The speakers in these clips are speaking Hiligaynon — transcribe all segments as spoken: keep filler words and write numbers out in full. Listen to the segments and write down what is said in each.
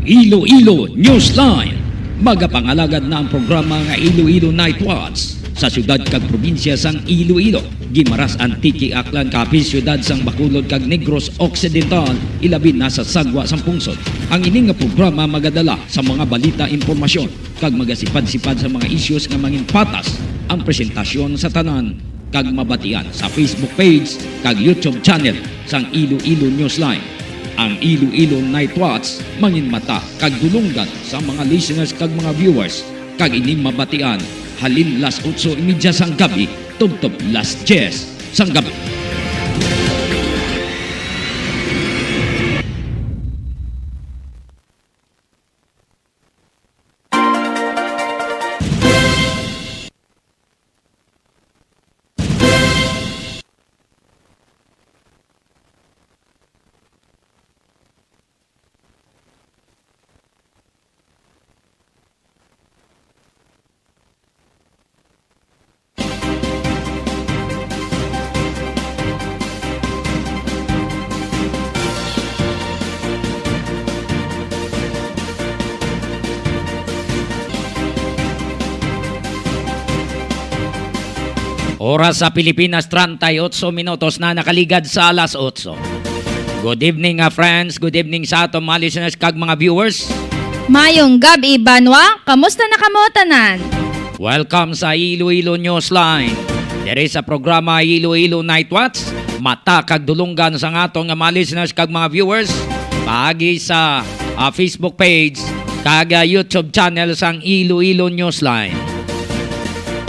Iloilo Newsline. Magapangalagad na ang programa nga Iloilo Night Watch sa siyudad kag probinsya sang Iloilo, Guimaras, Antique, Aklan, Capiz, siyudad sang Bacolod kag Negros Occidental, ilabi na sa sagwa sang pungsod. Ang ini nga programa magadala sa mga balita, impormasyon, kag magasipad-sipad sa mga issues nga manginpatas. Ang presentasyon sa tanan kag mabatian sa Facebook page kag YouTube channel sang Iloilo Newsline. Ang Iloilo Night Watch manginmata kag dulonggan sa mga listeners kag mga viewers, kag ini mabatian halin las otso y media sang gabi tubtob las diyes sang gabi. Oras sa Pilipinas, treinta y ocho minutos na nakaligad sa alas otso. Good evening, ah, friends. Good evening sa aton mga listeners kag mga viewers. Mayong gab-i, banwa. Kamusta na kamo tanan? Welcome sa Iloilo Newsline. Diri sa programa Iloilo Night Watch, mata kag dulonggan sang aton nga mga listeners kag mga viewers paagi sa, ah, Facebook page kag, ah, YouTube channel sang Iloilo Newsline.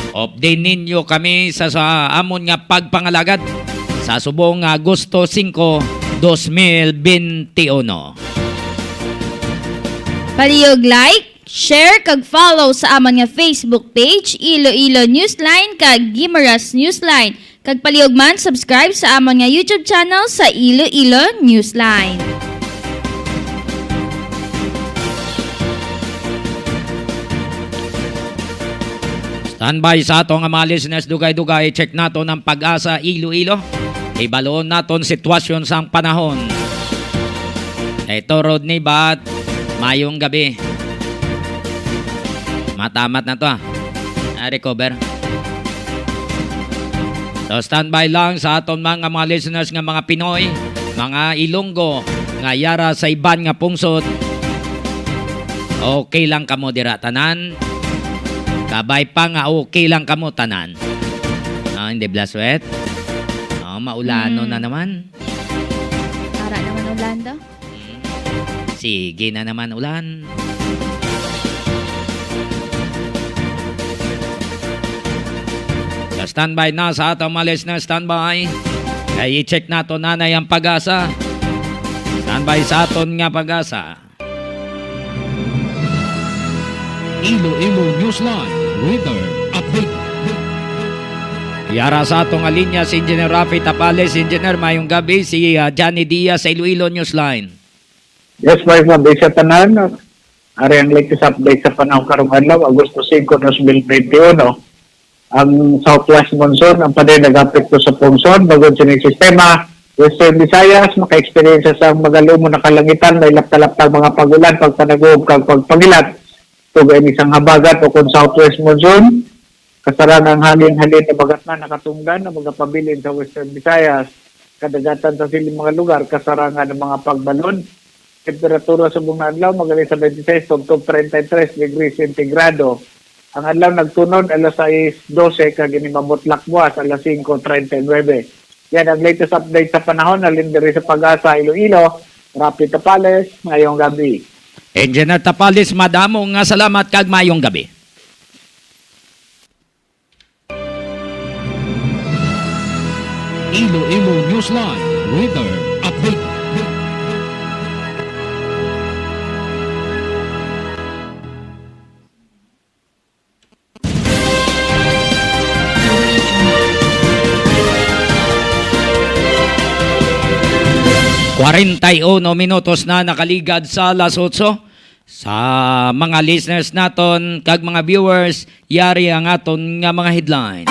Update ninyo kami sa, sa amon nga pagpangalagad sa subong nga Agosto singko, dos mil bente uno. Palihog like, share, kag follow sa amon nga Facebook page, Iloilo Newsline kag Guimaras Newsline. Kag palihog man, subscribe sa amon nga YouTube channel sa Iloilo Newsline. Standby sa ato nga mga listeners, dugay-dugay, check naton ang PAGASA Iloilo. Ibaluon naton sitwasyon sang panahon. Ito, Rodney Bat, mayong gabi. Matamat na to, ah. Ah, recover. So, standby lang sa aton mga, mga listeners nga mga Pinoy, mga Ilonggo, nga yara sa iban nga pungsod. Okay lang kamo dira, tanan? Kabay pa nga okay lang kamo, tanan? Ah, hindi blaswet? Ah, maulano Mm. na naman. Ara naman, Orlando. Hmm. Sige na naman, ulan. So, standby na sa atong mga listeners, standby. Kay i-check nato na na ang PAGASA. Standby sa aton nga PAGASA. Iloilo Newsline Weather Update. Yara sa ato nga linya si Engineer Rafi Tapales. Engineer, mayong gabi. Si, ah, Johnny Diaz sa Iloilo Newsline. Yes, may mabisa tanan. Ari ang latest update sa panahon karong adlaw, Agosto singko, dos mil bente uno. Ang southwest monsoon ang paday nag-apekto sa pungsod, bag-o sining sistema. Western Visayas, maka-experience sa magalumon na kalangitan, may lapta-lapta mga pag-ulan, pagpanagob, kag pagpangilat. Tugay ni sang habagat o kon southwest monsoon, kasarang ang hangin halin habagatnan nakatungdan na magapabilin sa Western Visayas, kadagatan sa siling mga lugar, kasarangan ang mga pagbalon. Temperatura subong nga adlaw, magaling sa twenty-six tubtob treinta y tres degrees centigrado. Ang adlaw nagtunod alas sais dose kag ginimabot lakwas alas singko treinta y nuebe. Yan ang latest update sa panahon halin diri sa PAGASA Iloilo. Rafi Tapales, ngayong gabi. Engineer Tapales, madamo nga salamat kag mayong gabi. Iloilo Newsline Weather Update. Kwarenta y uno minutos na nakaligad sa alas otso. Sa mga listeners naton kag mga viewers, yari ang aton nga mga headlines.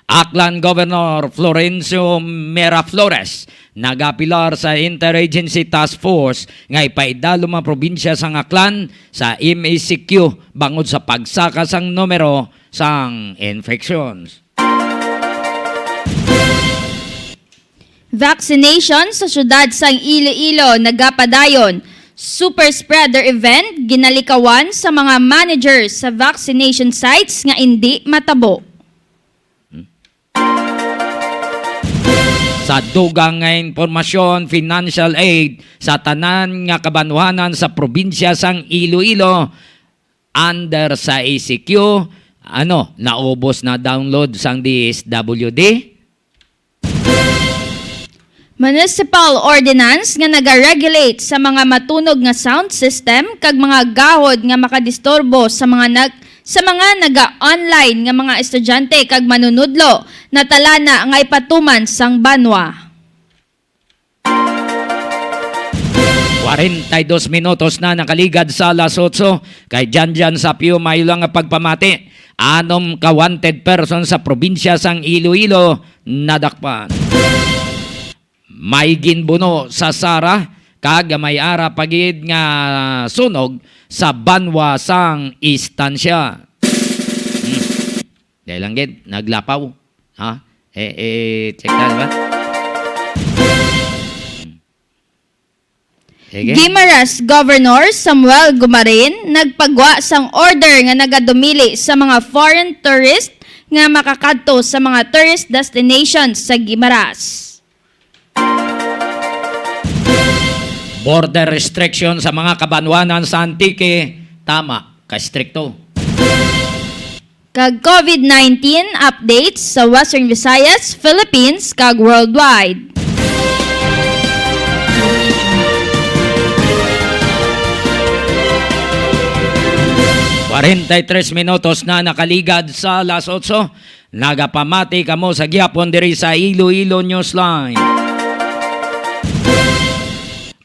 Aklan Governor Florencio Miraflores Nagapilar sa Interagency Task Force nga ipaidalom ang probinsya sang Aklan sa M E C Q bangod sa pagsaka sang numero sang infections. Vaccination sa siyudad sang Iloilo nagapadayon. Super spreader event ginalikawan sa mga managers sa vaccination sites nga indi matabo. Sa dugang nga impormasyon, financial aid sa tanan nga kabanwanan sa probinsya sang Iloilo under sa E C Q, ano, naubos na download sang D S W D? Municipal ordinance nga nagaregulate sa mga matunog nga sound system kag mga gahod nga makadisturbo sa mga nag-, sa mga naga-online nga mga estudyante kag manunudlo, natalana nga ipatuman sang banwa. Kwarenta y dos minutos na nakaligad sa alas otso. Kay Janjan Sapio, maayo lang nga pagpamati. Anom ka wanted person sa probinsya sang Iloilo nadakpan. May ginbuno sa Sara, kag may ara pa gid nga sunog sa banwa sang Estancia. Hmm. Dahil lang gid, naglapaw. Ha? Eh, eh, check na, di ba? Hmm. Sige. Guimaras Governor Samuel Gumarin nagpagwa sang order nga nagadumili sa mga foreign tourist nga makakadto sa mga tourist destinations sa Guimaras. Border restriction sa mga kabanwanan sa Antique, tama, ka-estrikto. Kag COVID nineteen updates sa Western Visayas, Philippines, kag worldwide. Kwarenta y tres minutos na nakaligad sa alas otso. Nagapamati kamo sa gihapon diri sa Iloilo Newsline.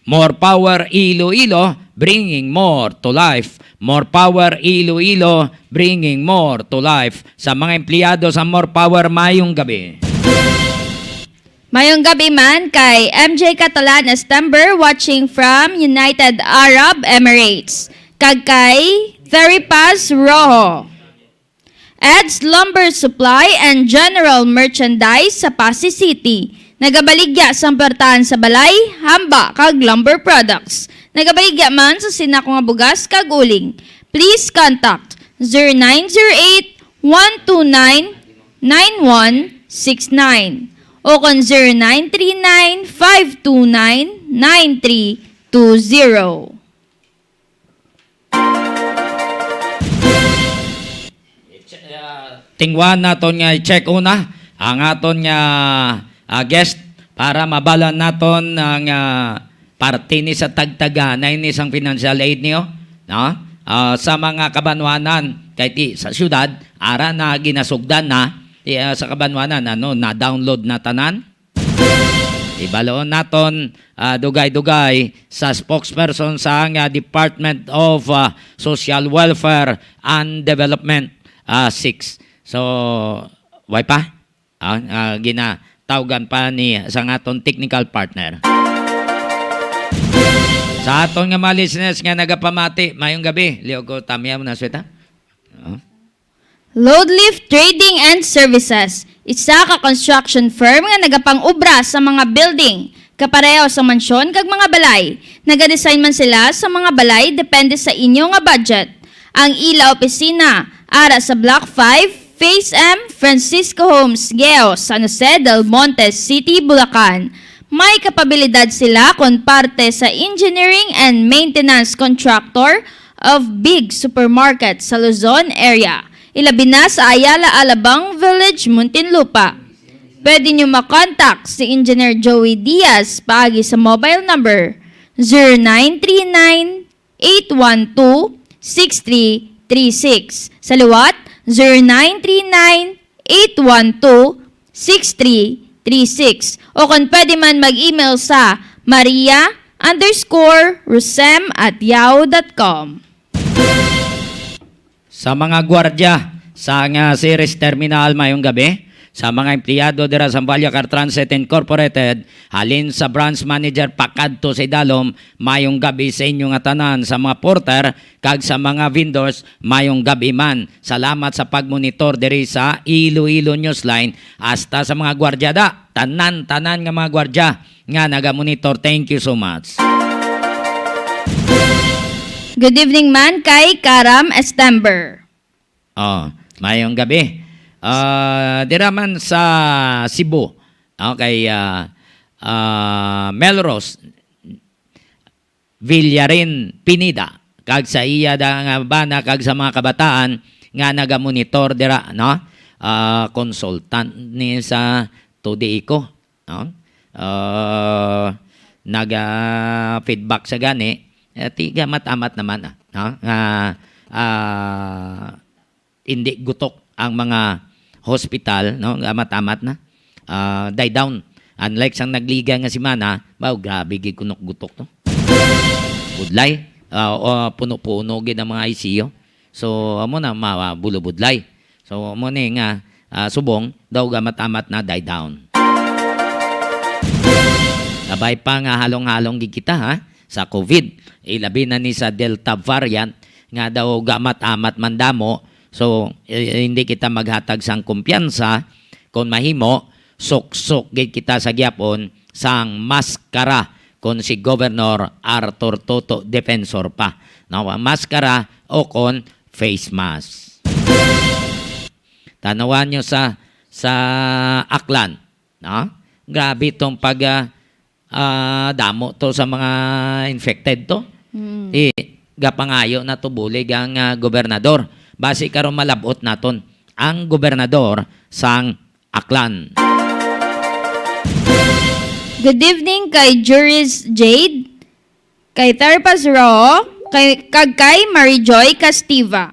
More power Iloilo, bringing more to life. More power Iloilo, bringing more to life. Sa mga empleyado sa More Power, mayong gabi. Mayong gabi man kay M J Catalan Estember, watching from United Arab Emirates, kag kay Ferry Paz Rojo. Ed's Lumber Supply and General Merchandise sa Passi City. Nagabaligya sang puwertahan sa balay, hamba, kag lumber products. Nagabaligya man sa sinako nga bugas kag uling. Please contact zero nine zero eight, one two nine, nine one six nine o kon zero nine three nine, five two nine, nine three two zero. Tingwa naton nga i-check una ang aton nga, ah, guest para mabal-an naton ang, ah, parte ni sa tagtagana ini sang financial aid niyo, no? Ah, sa mga kabanwanan, kay ti sa syudad, ara na ginasugdan na, ti, ah, sa kabanwanan, ano, na-download na tanan. Ibaloon naton, ah, dugay-dugay sa spokesperson sa nga Department of, ah, Social Welfare and Development, ah, six. So, way pa? Ah, ah, ginatawgan pa ni sa nga aton technical partner. Sa aton nga mga listeners nga nagapamati, mayong gabi. Liog ko, tamya mo na, Sweta. Oh. Loadlift Trading and Services, isa ka construction firm nga nagapang-obra sa mga building, kapareho sa mansyon kag mga balay. Nagadesign man sila sa mga balay depende sa inyo nga budget. Ang ila opisina ara sa Block five, Phase M, Francisco Homes, Geo, San Jose del Monte City, Bulacan. May kapabilidad sila kon parte sa engineering and maintenance contractor of big supermarket sa Luzon area, ilabi na sa Ayala Alabang Village, Muntinlupa. Pwede nyo makontak si Engineer Joey Diaz paagi sa mobile number zero nine three nine, eight one two, six three three six. Sa liwat, zero nine three nine, eight one two, six three three six. O kon pwede man mag-email sa maria underscore rosem at yahoo dot com. Sa mga gwardya sa nga Ceres Terminal, mayong gabi. Sa mga empleyado dira sa Vallecar Transit Incorporated, halin sa branch manager pakadto sa idalom, mayong gabi sa inyo nga tanan, sa mga porter kag sa mga vendors, mayong gabi man. Salamat sa pagmonitor diri sa Iloilo Newsline, hasta sa mga gwardya da, tanan-tanan nga mga gwardya nga nagamonitor. Thank you so much. Good evening man kay Karam Estember. Oh, mayong gabi. Ah, dira man sa Cebu, okay, ah, ah, Melrose Villarin Pineda, kag sa iya da nga bana kag sa mga kabataan nga nagamonitor dira, no? Ah, consultant ni sa Tudiiko, no? Ah, naga-feedback sa gani, eh, tiga matamat naman, ah, no? Nga, ah, hindi gutok ang mga hospital, no? Nga matamat na. Ah, die down. Unlike sang nagliga nga semana, wow, grabe gid kunok gutok to. Budlay. Ah, o, puno-puno gid ang mga I C U. So, amo na, ma-, bulubudlay. So, amo ni nga, ah, subong, daw gamat-amat na die down. Kabay pa nga halong-halong gid kita, ha, sa COVID. Ilabi na ni sa Delta variant nga daw gamat-amat man damo. So, eh, hindi kita maghatag sang kumpiyansa. Kon mahimo, suksok gid kita sa gihapon sang maskara kon si Governor Arthur Toto defensor pa. No, maskara o kon face mask. Tanawan nyo sa sa Aklan, no? Grabe tong pag, ah, ah, damo to sa mga infected to. Mm. Di, gapangayo na to bulig ang, ah, gobernador. Basi karon malab-ot naton ang gobernador sang Aklan. Good evening kay Juris Jade, kay Tarpas Ro, kay, kag kay Mary Joy Castiva.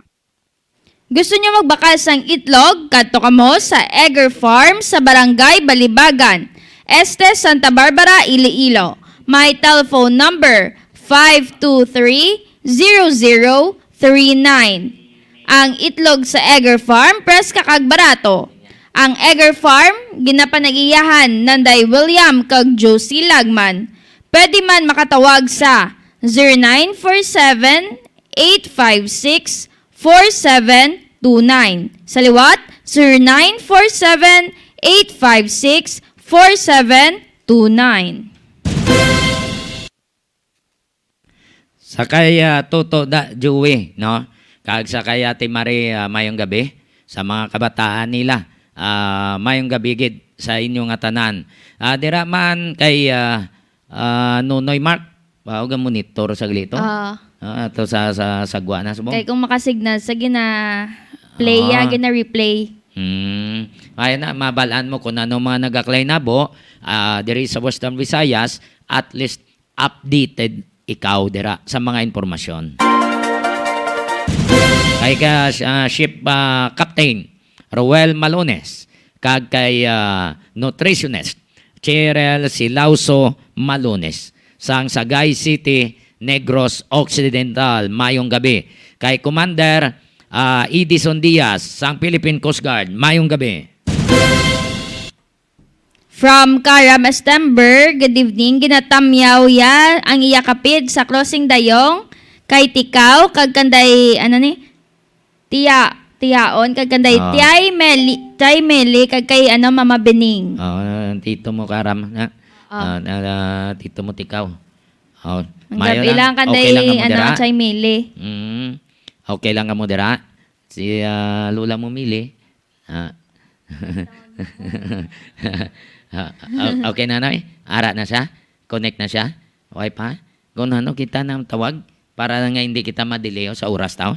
Gusto niyo magbakal sang itlog? Kadto kamo sa Egger Farm sa Barangay Balibagan, Este, Santa Barbara, Iloilo. May telephone number five two three, zero zero three nine. Ang itlog sa Egger Farm, preska kag barato. Ang Egger Farm, ginapanag-iyahan nanday William kag Josie Lagman. Pwede man makatawag sa zero nine four seven, eight five six, four seven two nine. Sa liwat, zero nine four seven, eight five six, four seven two nine. Sa kay, ah, Toto da Joey, no? Kag sa kay Ate Marie, ah, mayong gabi. Sa mga kabataan nila, ah, mayong gabi gid sa inyo nga tanan. Ah, dira man kay, ah, ah, Nonoy Mark, ba, og monitor sa glito? Ah, Ah, ato sa, sa sagwa na subong. Kay kung makasignal sa gina-play, Ah. ya, gina-replay. Hmm. Ay na, mabalaan mo kung ano mga nagaklay na bo, ah, diri sa Western Visayas, at least updated ikaw dira sa mga impormasyon. Kay ka, ah, ship, ah, captain Roel Malones, kag kay, ah, nutritionist Cheryl Silauso Malones sang Sagay City, Negros Occidental. Mayong gabi. Kay Commander, ah, Edison Diaz sang Philippine Coast Guard. Mayong gabi. From Karam Estember, good evening. Ginatamyaw ya ang iya kapid sa crossing dayong kay Tikaw kag kanday, ano ni? Tiya, Tiyaon kag kanday Ah. Tiyay Meli, Tiyay Meli kag kay, ano, Mama Bening. Oh, tito mo Karam, na? Ah. Ah, na, na, tito mo Tikaw. Oh, Ang mayo gabi lang kanday, Okay lang kamo ano, dira? Tiyay Meli. Mm. Okay lang kamo dira? Si, ah, Lola mo Mili. Ah. Ah, o-, okay na, Noy? Ara na siya? Connect na siya? Okay pa? Kung ano, kita na ang tawag para nga hindi kita madiliyo sa oras, tao?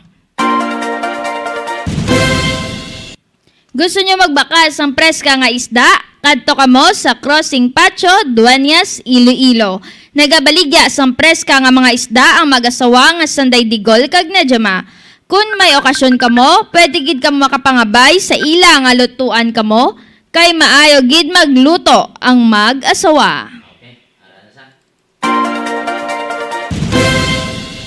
Gusto nyo magbakal sang preska nga isda? Kadto kamo sa Crossing Pacho, Dueñas, Iloilo. Nagabaligya sang preska nga mga isda ang mag-asawa nga sanday Digol kag Najama. Kun may okasyon kamo, pwede gid kamo makapangabay sa ila nga lutuan kamo, kay maayo gid magluto ang mag-asawa.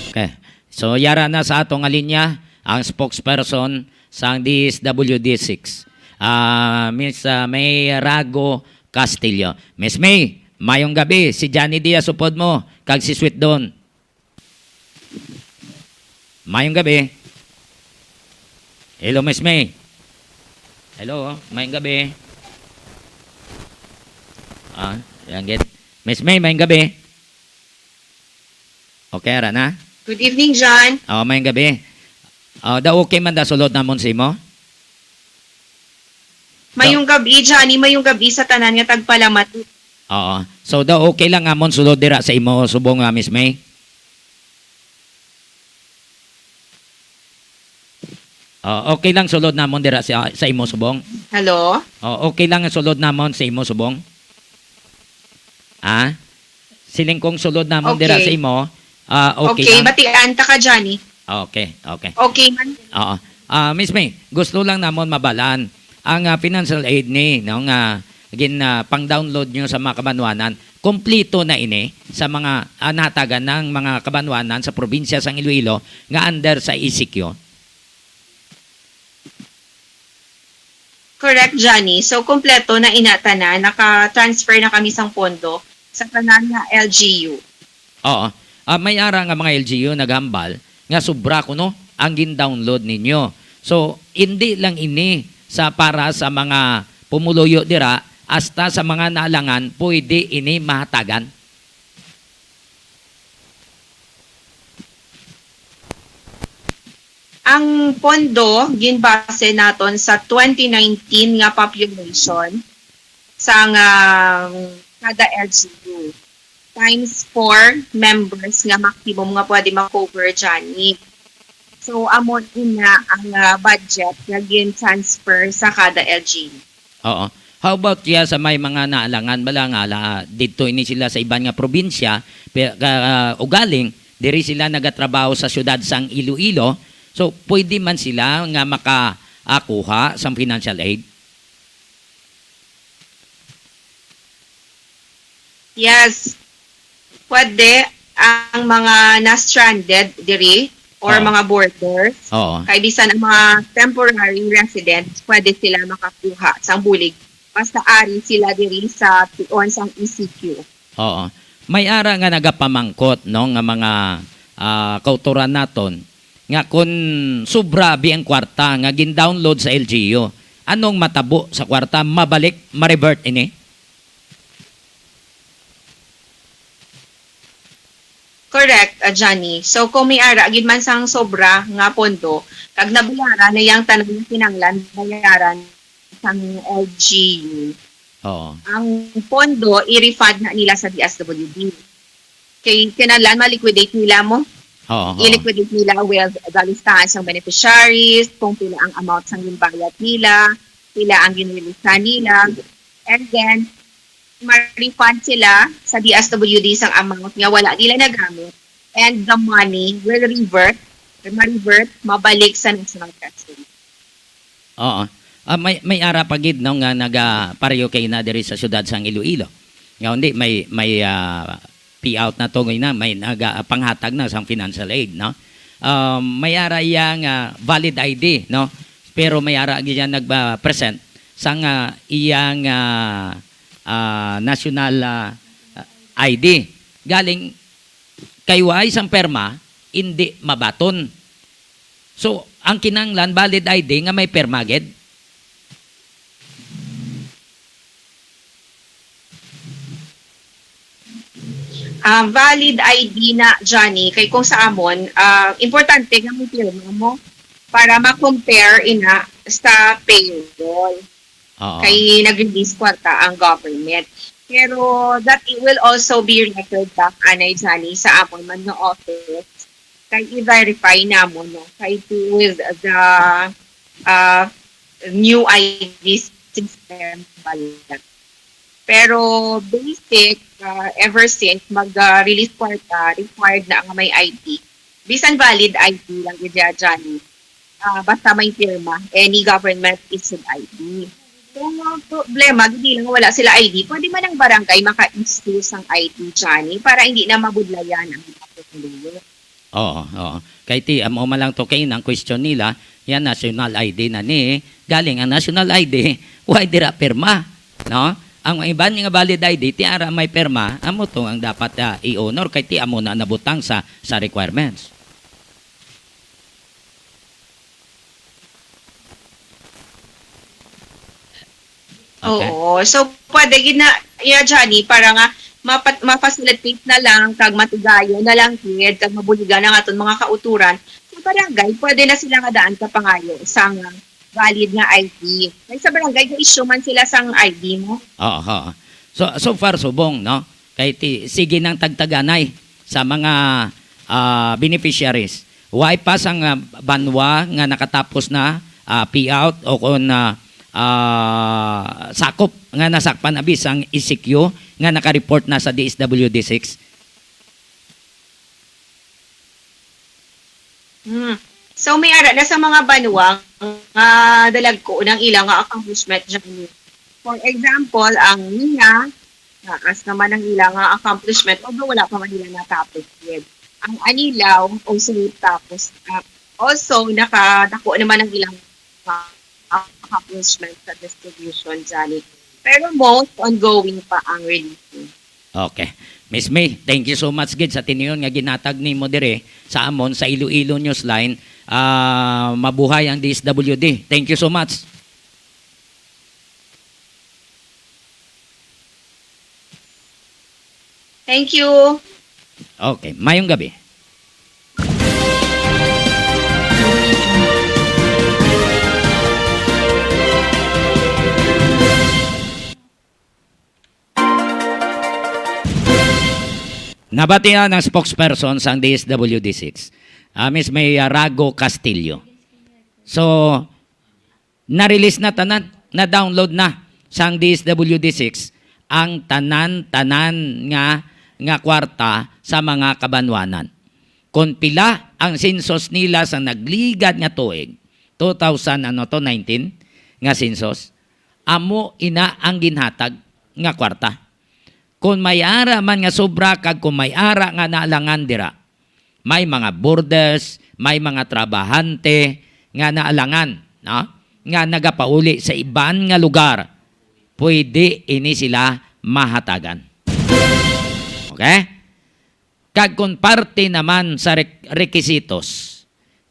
Okay. So, yara na sa ato nga linya ang spokesperson sang D S W D six, Ah, Miss, ah, May Rago Castillo. Miss May, mayong gabi. Si Johnny Diaz upod mo, kag si Sweet Don. Mayong gabi. Hello, Miss May. Hello, mayong gabi. Ah, yan gid. Miss May, mayong gabi. Okay, ara na? Good evening, John. Oh, mayong gabi. Oh, da okay man da sulod namon sa imo? Mayong gabi, Johnny. Mayong gabi sa tanan nga tagpalamati. Oo. So, da okay lang amon sulod dira sa imo subong, ah, Miss May? Oh, okay lang sulod namon dira sa, sa imo subong? Hello? Oh, okay lang ang sulod namon sa imo subong? Ah? Siling kong sulod namon dira sa Okay. imo, ah, okay Okay, lang? batian ta ka, Johnny. Okay, okay. Okay man. Oo. Ah, Miss May, gusto lang namon mabalaan ang, ah, financial aid ni, no, nga gin, ah, pang-download nyo sa mga kabanwanan. Kompleto na ini sa mga, ah, nahatagan ng mga kabanwanan sa probinsya sang Iloilo nga under sa E C Q. Correct, Johnny. So, kompleto na ina tanan. Naka-transfer na kami sang pondo sa tanan nga L G U. Oo. Ah, may ara nga mga L G U naghambal nga sobra kuno ang gin-download ninyo. So, hindi lang ini sa para sa mga pumuluyo dira, hasta sa mga naalangan, pwede ini mahatagan. Ang pondo ginbase naton sa twenty nineteen nga population sang, ah, kada L G U times four members nga maximum nga pwede ma-cover, Johnny. So, amo ina ang, ah, budget nga gin-transfer sa kada L G U. Oo. How about ya sa may mga naalangan bala nga ala, didto ini sila sa iban nga probinsya, pe-, ka-, ugaling diri sila nagatrabaho sa siyudad sang Iloilo, so pwede man sila nga makakuha sang financial aid? Yes. Pwede ang mga na-stranded diri or Oo. mga borders. Oo. Kay bisan ang mga temporary residents, pwede sila makakuha sang bulig. Basta ari sila diri sa tion sang E C Q. Oo. May ara nga nagapamangkot, no, nga mga, ah, kautoran naton nga kun sobra bi ang kwarta nga gin-download sa L G U, anong matabo sa kwarta? Mabalik, ma-revert ini? Correct, ah, Johnny. So, kung may ara gid man sang sobra nga pondo, kag nabayaran na yang tanan nga kinahanglan bayaran sang L G U, Oo. ang pondo i-refund na nila sa D S W D. Kay kinahanglan ma-liquidate nila mo. Oo, oo. I-liquidate nila with the listahan sang beneficiaries, kung pila ang amount sang ginbayad nila, pila ang ginreleasehan nila. And then, ma-refund sila sa D S W D sang amount nga wala nila nagamit, and the money will revert, ma-revert, mabalik sa National Treasury. Oo. Ah, may, may ara pa gid, no, nga nagapareho kay na diri sa siyudad sang Iloilo. Nga hindi, may, may, ah, payout na to, na may naga-, panghatag na sang financial aid, no? Um, may ara iya nga valid I D, no? Pero may ara gid siya nagpa-present sang, ah, iyang, ah, ah, national, ah, I D. Galing kay waay sang perma, indi mabaton. So, ang kinahanglan, valid I D nga may perma gid. Ah, valid I D na, Johnny, kay kung sa amon, ah, importante nga may pirma mo para ma-compare ina sa payroll. Oo. Kay nag-release kwarta ang government. Pero that it will also be record back, anay, Johnny, sa amon man nga office. Kay i-verify namon, no? Kay with the, ah, new I D system bala. Pero basic, ah, ever since mag, ah, release kwarta, required na nga may I D. Bisan valid I D lang gid siya, Johnny. Ah, basta may pirma, any government issued I D. Kung ang problema, gid lang wala sila I D, pwede man ang barangay maka-issue sang I D, Johnny, para hindi na mabudlayan ang mga pumuluyo. Oo, oo. Kay ti, amo man lang to kay ang question nila, yan national I D na ni, Galing ang national I D, way dira pirma, no? Ang iban nga valid I D, ti ara may pirma, amo to ang dapat, ah, i-honor kay ti amo na nabutang sa, sa requirements. Okay. Oo. So, pwede gid na, yeah, Johnny, para nga mapat-, ma-facilitate na lang, kag matigayon na lang gid, kag mabuligan ang aton mga kauturan sa barangay, pwede na sila nga daan ka pangayo sang valid nga I D. Kay sa barangay, ga-issue man sila sang I D mo. Oo, oo. So, so far, subong, no? Kay ti-, sige nang tagtaganay sa mga, ah, beneficiaries. Way pa sang, ah, banwa nga nakatapos na, ah, payout o kon, ah, ah, sakop nga nasakpan abi sang E C Q nga naka-report na sa D S W D six? Hmm. So, may ara na sa mga banwa nga dalagko ang ila nga accomplishment, Johnny. For example, ang Mina, taas naman ang ila nga accomplishment, although wala pa man nila natapos yet. Ang Anilao, also tapos, ah, also nakadako naman ang ilang, ah, accomplishment sa distribution, Johnny. Pero most ongoing pa ang releasing. Okay. Miss May, thank you so much gid sa tinion nga ginatag nimo dire sa amon sa Iloilo Newsline. Ah, mabuhay ang D S W D. Thank you so much. Thank you. Okay, mayong gabi. Nabatian ang spokesperson sang D S W D six, ah, Miss May, ah, Rago Castillo. So, na-release na tanan, na-download na sang D S W D six ang tanan-tanan nga, nga kwarta sa mga kabanwanan. Kon pila ang census nila sa nagligad nga tuig, two thousand, ano to, nineteen nga census, amo ina ang ginhatag nga kwarta. Kon may ara man nga sobra kag kon may ara nga naalangan dira, may mga boarders, may mga trabahante nga naalangan, no? Nga nagapauli sa iban nga lugar, pwede ini sila mahatagan. Okay? Kag kon parte naman sa rek-, rekisitos,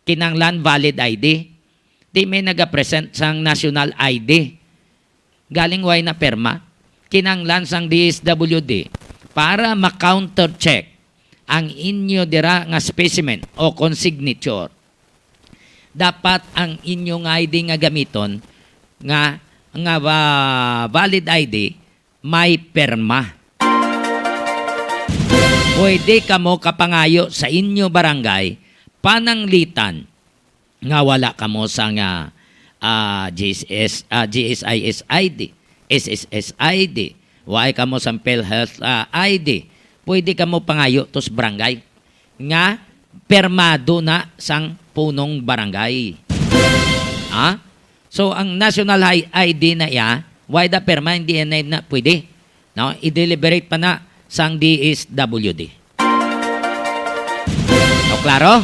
kinahanglan valid I D. Di may nagapresent sang national I D. Galing way na perma. Kinahanglan sang D S W D para ma-counter check ang inyo dira nga specimen o kon signature. Dapat ang inyo nga I D nga gamiton nga, nga va-, valid I D may perma. Pwede kamo kapangayo sa inyo barangay pananglitan nga wala kamo sang, ah, ah, G S S, ah, G S I S I D, S S S I D, wala kamo sang PhilHealth, ah, I D, pwede kamo pangayo to sa barangay nga permado na sang punong barangay. Ha? So, ang national I-, I D na iya, wala da perma, hindi na, na pwede. No? I-deliberate pa na sang D S W D. O, klaro?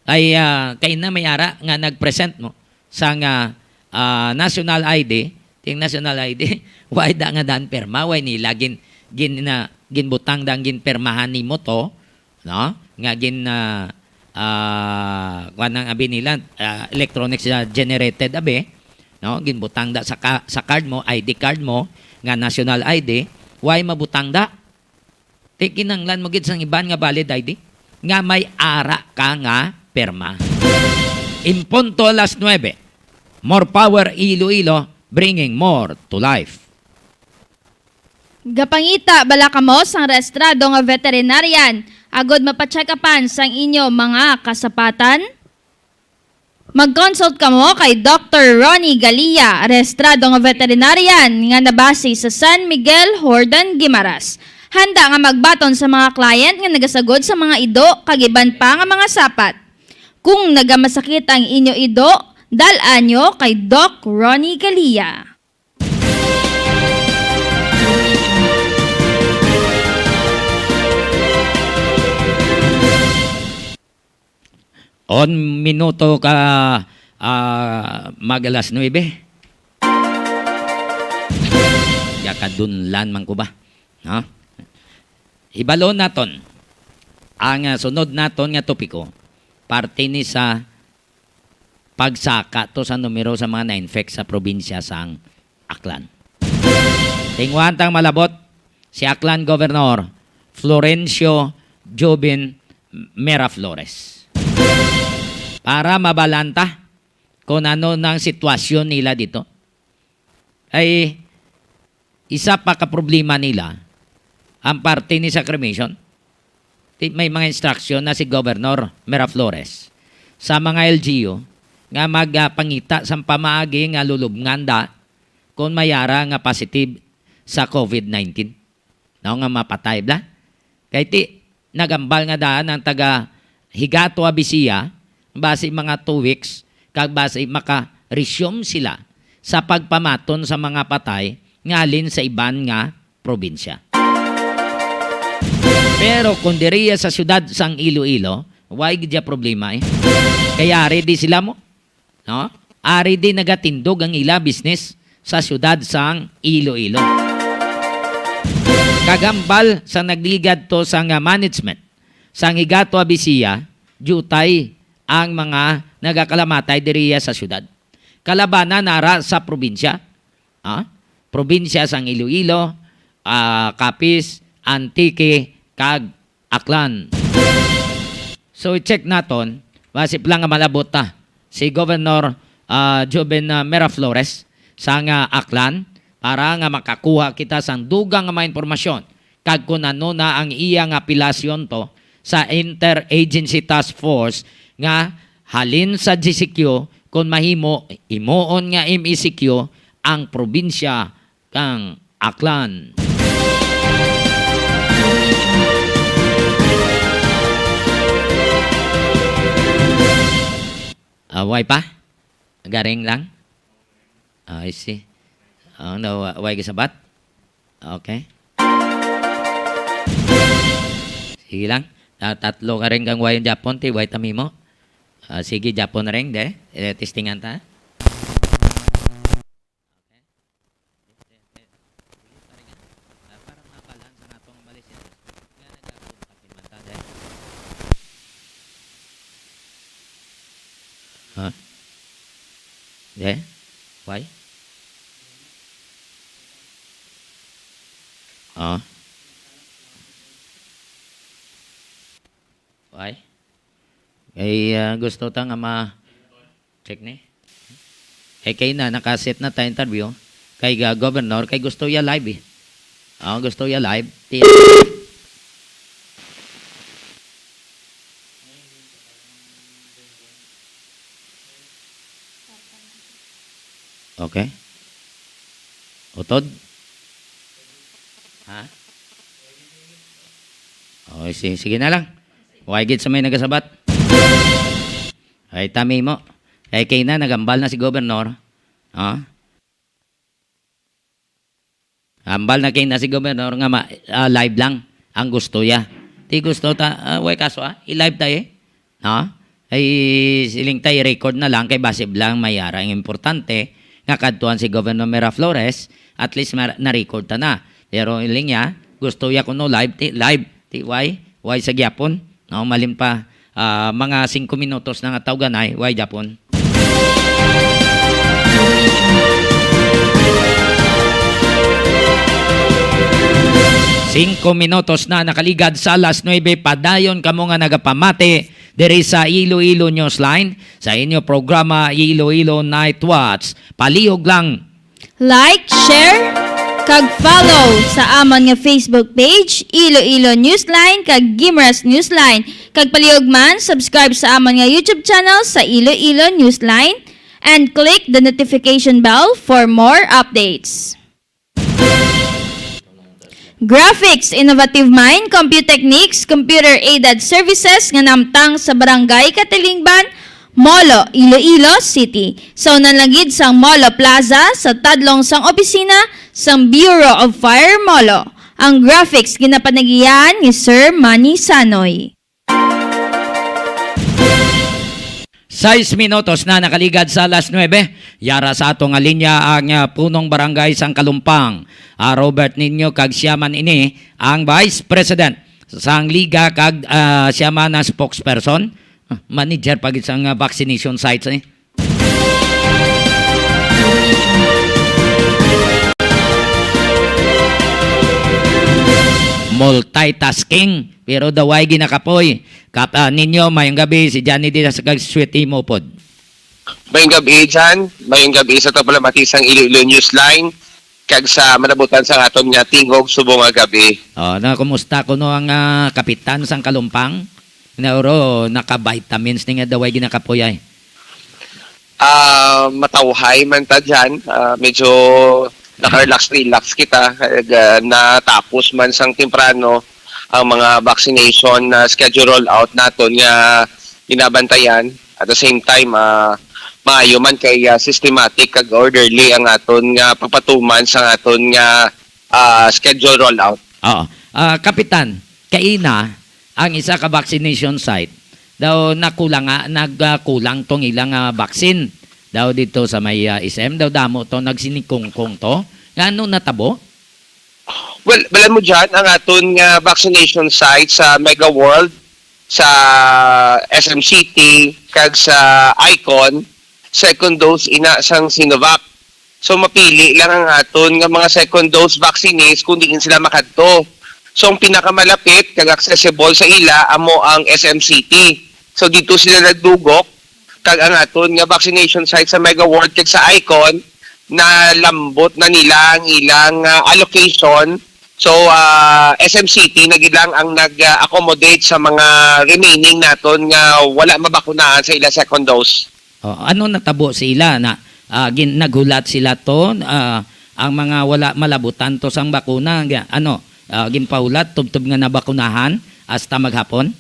Ay, ah, kay na may ara nga nag-present mo sang, ah, ah, national I D, ting national I D, wala da nga dan perma, wala nila gin-, gin-, na, ginbutang dang ginpermahan nimo to, no? Nga gin, ah, ah, kuwan ang abi nila, ah, electronics, ah, generated abi, no? Ginbutang da sa ka-, sa card mo, I D card mo, nga national I D, why mabutang da? Ti kinahanglan mo gid sang iban nga valid I D nga may ara ka nga perma. In punto alas nuebe, more power Iloilo, bringing more to life. Gapangita bala kamo sang rehistrado nga veterinarian agod mapacheck-upan sang inyo mga kasapatan? Mag-consult kamo kay Doktor Ronnie Galia, rehistrado nga veterinarian nga nabase sa San Miguel, Jordan, Guimaras. Handa nga magbaton sa mga client nga nagasagod sa mga ido kag iban pa nga mga sapat. Kung nagamasakit ang inyo ido, dal-a nyo kay Doc Ronnie Galia. On minuto ka, ah, mag alas nuebe. Yakadunlan man ko ba? No? Hibalon naton ang, ah, sunod naton nga topiko, parte ni sa pagsaka to sa numero sa mga na-infect sa probinsya sang Aklan. Tinguhan tang malabot si Aklan Governor Florencio Joven Miraflores para mabalanta kung ano nang sitwasyon nila dito. Ay, isa pa ka problema nila ang parte ni sa cremation. Ti-, may mga instruction na si Governor Miraflores sa mga L G U nga magapangita sang pamaagi nga lulubngan da kung may ara nga positive sa covid nineteen. No, nga mapatay bala. Kay ti, nagambal nga daan ang taga Higato Abisiya, basi mga two weeks, kag basi maka-resume sila sa pagpamaton sa mga patay nga halin sa iban nga probinsya. Pero kung diriya sa siyudad sang Iloilo, way gid ya problema eh. Kaya ari di sila mo, no? Ari di nagatindog ang ila business sa siyudad sang Iloilo. Kagambal sa nagligad to sang management sang Higato Abisiya, diutay ang mga nagakalamatay diriya sa siyudad. Kalabanan nara sa probinsya, ah, probinsya sang Iloilo, ah, Capiz, Antique, kag Aklan. So, i-check naton, basi pa lang nga malabot ta si Governor, ah, Joven, ah, Miraflores sang, ah, Aklan para nga makakuha kita sang dugang nga mga impormasyon kag kun ano na ang iya nga apelasyon to sa Interagency Task Force nga halin sa G C Q, kun mahimo, himuon nga M E C Q ang probinsya kang Aklan. Ah, way pa? Garing lang? Ah, I see. Ah, no, wa-, way gisabat? Okay. Sige lang. Ah, tatlo ka rin kang way ang Japon, ti way tami mo. Ah, sige, Japon rin, de. Eh, testingan ta. Okay. Para mabalan sa natong Malaysia. Nga nagapunta kay Manta, de. Ha? De? Why? Ah. Why? Kay, ah, gusto ta nga ma-, check ni. Kay, kay na, nakaset na ta interview kay, ah, governor, kay gusto ya live eh. Ah, gusto ya live. Ti-, okay. Utod? Ha? Oh, si-, sige na lang. Way gid sa may nagasabat. Ay, tami mo. Kay, kay na, nagambal na si Gobernador. Ha? Ambal na kay na si Gobernador nga ma-, ah, live lang ang gusto ya. Ti gusto ta, ah, way kaso, ah, i-live tayo eh. No? Ay, siling tayo, record na lang kay basi lang may ara ang importante nga kadtuan si Governor Miraflores, at least ma-, na-record ta na. Pero iling niya, gusto ya kuno live, ti, live, ti, way, way sa gyapon. No, malin pa, ah, mga singko minutos na nga tawganay, way Japon. Singko minutos na nakaligad sa alas nuebe, padayon kamo nga nagapamati diri sa Iloilo Newsline, sa inyo programa Iloilo Night Watch. Palihog lang. Like, share, kag follow sa amon nga Facebook page, Iloilo Newsline, kag Gimeras Newsline. Kag palihog man, subscribe sa amon nga YouTube channel sa Iloilo Newsline, and click the notification bell for more updates. Graphics, Innovative Mind, Computechnics, Computer-Aided Services nga namtang sa Barangay Katilingban, Molo, Iloilo City. Sa unan lang gid sang Molo Plaza, sa tadlong sang opisina sang Bureau of Fire Molo. Ang graphics ginapanagiyahan ni Sir Manny Sanoy. Sais minutos na nakaligad sa alas nuebe. Yara sa ato nga linya ang, ah, punong barangay sang Kalumpang, ah, Robert Niño, kag siya man ini ang Vice President sang Liga, kag, ah, siya man ang spokesperson, ah, manager pa gid sang, ah, vaccination sites, eh. Multitasking, pero daw ay ginakapoy. Kap-, ah, ninyo, mayong gabi, si Johnny Diaz kag Sweetie Mopod. Mayong gabi, Jan. Mayong gabi sa tapalamati sang Iloilo Newsline, kag sa manabutan sa aton nga tingog subong nga gabi. Oh, na, kumusta kuno ang, ah, kapitan sang Kalumpang? Nauro, naka-vitamins ni nga daw ay ginakapoy ay. Ah, matawhay man ta dyan. Ah, medyo naka-relax, relax kita. Kag, ah, natapos man sang temprano ang mga vaccination na schedule rollout naton nga ginabantayan. At the same time, ah, maayo man kay, ah, systematic kag orderly ang aton nga pagpatuman sa aton nga, ah, schedule rollout. Oo. Ah, Kapitan, kaina, ang isa ka vaccination site daw nakulang nga, nagkulang tong ilang, ah, vaccine daw dito sa may, ah, S M. Daw damo to nagsinikungkong to. Nga ano natabo? Well, balan mo dyan, ang aton nga vaccination site sa Mega World, sa S M City, kag sa Icon, second dose ina sang Sinovac. So, mapili lang ang aton nga mga second dose vaccinees kung diin sila makadto. So, ang pinakamalapit kag accessible sa ila amo ang S M City. So, dito sila nagdugok, kag ang aton nga vaccination site sa Mega World kag sa Icon, nalambot na nila ang ilang, ah, allocation. So, ah, S M City na gid lang ang nag-accommodate sa mga remaining naton nga wala mabakunahan sa ila second dose. Oh, ano natabo sa ila na, ah, gin-, naghulat sila to, ah, ang mga wala malabutan to sang bakuna, ga-, ano, ah, ginpahulat tubtob nga nabakunahan hasta maghapon?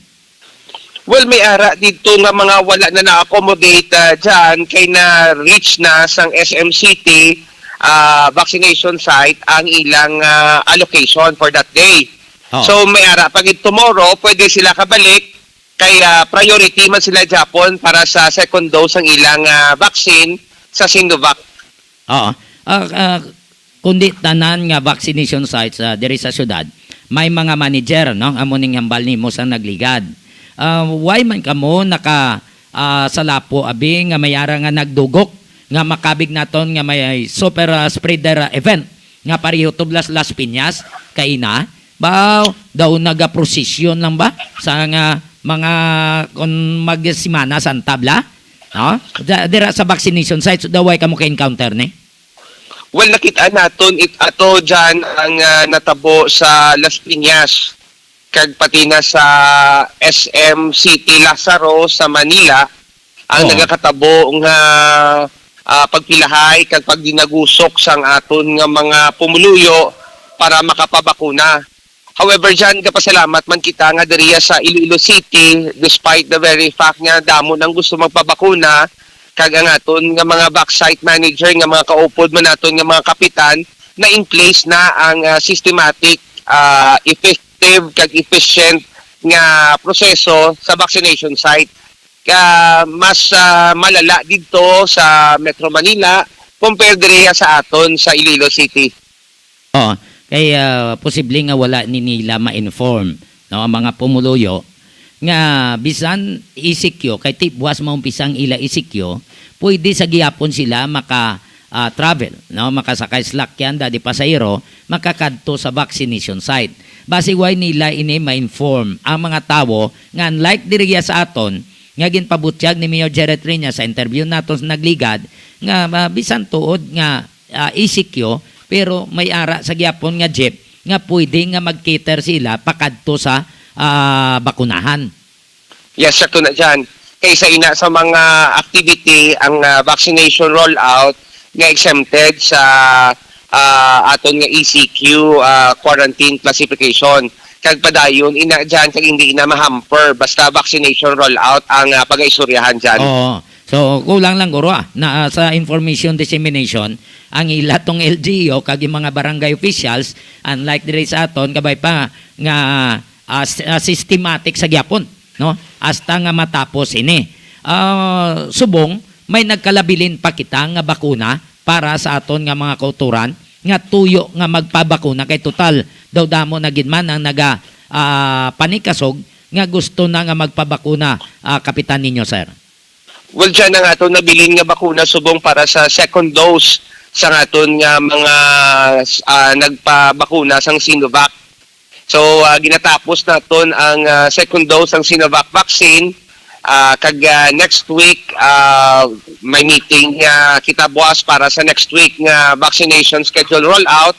Well, may ara dito nga mga wala na na-accommodate, ah, dyan kay na-reach na sang S M City, ah, vaccination site ang ilang, ah, allocation for that day. Oh. So, may ara pa gid tomorrow, pwede sila kabalik kay, ah, priority man sila gyapon para sa second dose ang ilang, ah, vaccine sa Sinovac. Oo. Ah, ah, kundi tanan nga vaccination sites, ah, diri sa syudad, may mga manager, no? Amo ning hambal nimo sa nagligad. Ah, why man kamo naka, ah, salapo, abi, nga may ara nga nagdugok nga makabig naton nga may super, ah, spreader, ah, event nga pareho tublas Las Piñas kaina? Ba, daw nagaprosesyon lang ba sa nga mga, kung magsimana sa tabla? No? Da-, dira sa vaccination sites, daw way kamo ka-encounter ni? Well, nakita naton it-, ato dyan ang, ah, natabo sa Las Piñas, kag pati na sa S M City Lazaro sa Manila, ang Oh. nagakatabo nga, ah, pagpilahay kag pagdinagusok sang aton nga mga pumuluyo para makapabakuna. However, Jan, gapasalamat man kita nga diriya sa Iloilo City, despite the very fact nga damo nang gusto magpabakuna, kag ang aton nga mga vac site manager nga mga kaupod man naton nga mga kapitan, na in place na ang, ah, systematic, ah, effective kag efficient nga proseso sa vaccination site. Ka mas, ah, malala didto sa Metro Manila compare diriya sa aton sa Iloilo City. Oo, kay, ah, posible nga wala ni nila ma-inform, no, ang mga pumuluyo nga bisan E C Q, kay ti-, buwas maumpisa ang ila E C Q, pwede sa gihapon sila maka, ah, travel, no, makasakay salakyan, dadi pasahero, makakadto sa vaccination site. Basi way nila ini ma-inform ang mga tawo nga unlike diriya sa aton, nga ginpabutyag ni Mayor Jerry Triñas sa interview nato sa nagligad, nga, ah, bisan tuod nga ah, E C Q, pero may ara sa gihapon nga jeep nga pwede nga mag-cater sila pakadto sa, ah, bakunahan. Yes, sakto na dyan. Kay sa ina sa mga activity, ang, ah, vaccination rollout nga exempted sa, ah, aton nga E C Q, ah, quarantine classification. Kag padayon, ina dyan, kag hindi na ma-hamper. Basta vaccination rollout ang, ah, pag-aistoryahan dyan. Oo. So, kulang lang guro, ah, na, ah, sa information dissemination, ang ila tong L G U kag yung mga barangay officials, unlike diri sa aton, kabay pa nga, ah, s-, ah, systematic sa gyapon, no? Hasta nga matapos ini. Ah, subong may nagkalabilin pa kita nga bakuna para sa aton nga mga kautoran nga tuyo nga magpabakuna, kay total daw damo na gid man ang naga, ah, panikasog nga gusto na nga magpabakuna, ah, Kapitan, ninyo, sir. Well, dyan ang aton nabilin nga bakuna subong para sa second dose sa aton nga mga, ah, nagpabakuna sang Sinovac. So, ah, ginatapos naton ang, ah, second dose sang Sinovac vaccine. Ah, kag, ah, next week, ah, may meeting nga kita buwas para sa next week nga vaccination schedule rollout.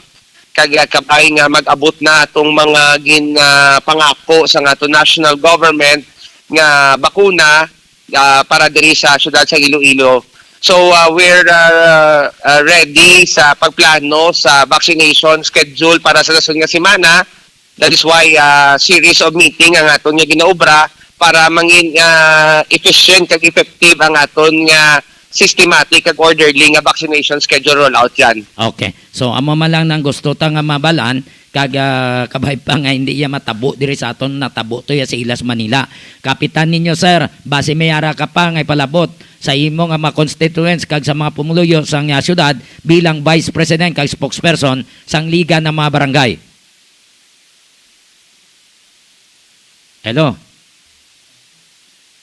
Kag, ah, kabay nga mag-abot na atong mga gin, ah, pangako sa aton national government nga bakuna, ah, para diri sa siyudad sa Iloilo. So, ah, we're, ah, ah, ready sa pagplano sa vaccination schedule para sa dason nga semana. That is why, ah, series of meeting ang aton nga ginaobra para mangin, ah, efficient kag effective ang aton nga systematic kag orderly nga vaccination schedule rollout yan. Okay. So, amo man lang nang gusto ta nga mabalaan, kag, ah, kabay pa nga hindi iya matabo diri sa aton, natabo to iya sa Ilas, Manila. Kapitan, ninyo, sir, basi may ara ka pa nga ipalabot sa imo nga mga constituents kag sa mga pumuluyo sang, ah, syudad bilang Vice President kag spokesperson sang Liga ng mga Barangay. Hello?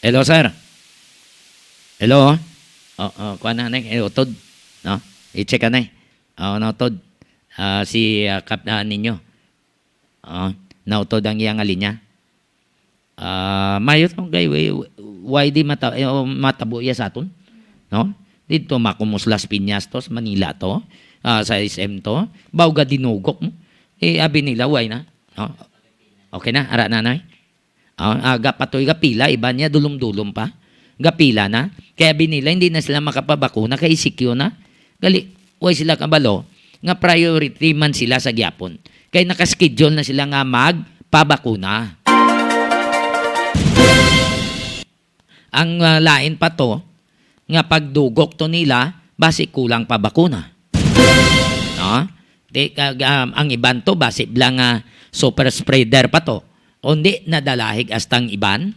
Hello, sir? Hello? Oh, oh, kuha na, na, eh, utod. No? I-check ka na, eh. Oh, nautod. Ah, si, ah, Kap-, ah, ninyo. Oh, nautod ang iyang linya. Ah, mayo to, kay, why, why di mata-, eh, oh, matabo iya sa aton? No? Dito, makumuslas pinyas to, sa Manila to, ah, sa S M to. Bawga dinugok mo. Eh, abi nila, why na? No? Okay na, ara na, nay. Ah, aga pa to'y gapila, iban niya dulom-dulom pa. Gapila na. Kaya abi nila, hindi na sila makapabakuna kay E C Q na. Gali, way sila kabalo nga priority man sila sa gyapon. Kay nakaschedule na sila nga magpabakuna. Ang, ah, lain pa to, nga pagdugok to nila, basi kulang pa bakuna. No? Di, kag, um, ang iban to, basi lang nga super spreader pa to. Kundi nadalahig hasta ang iban.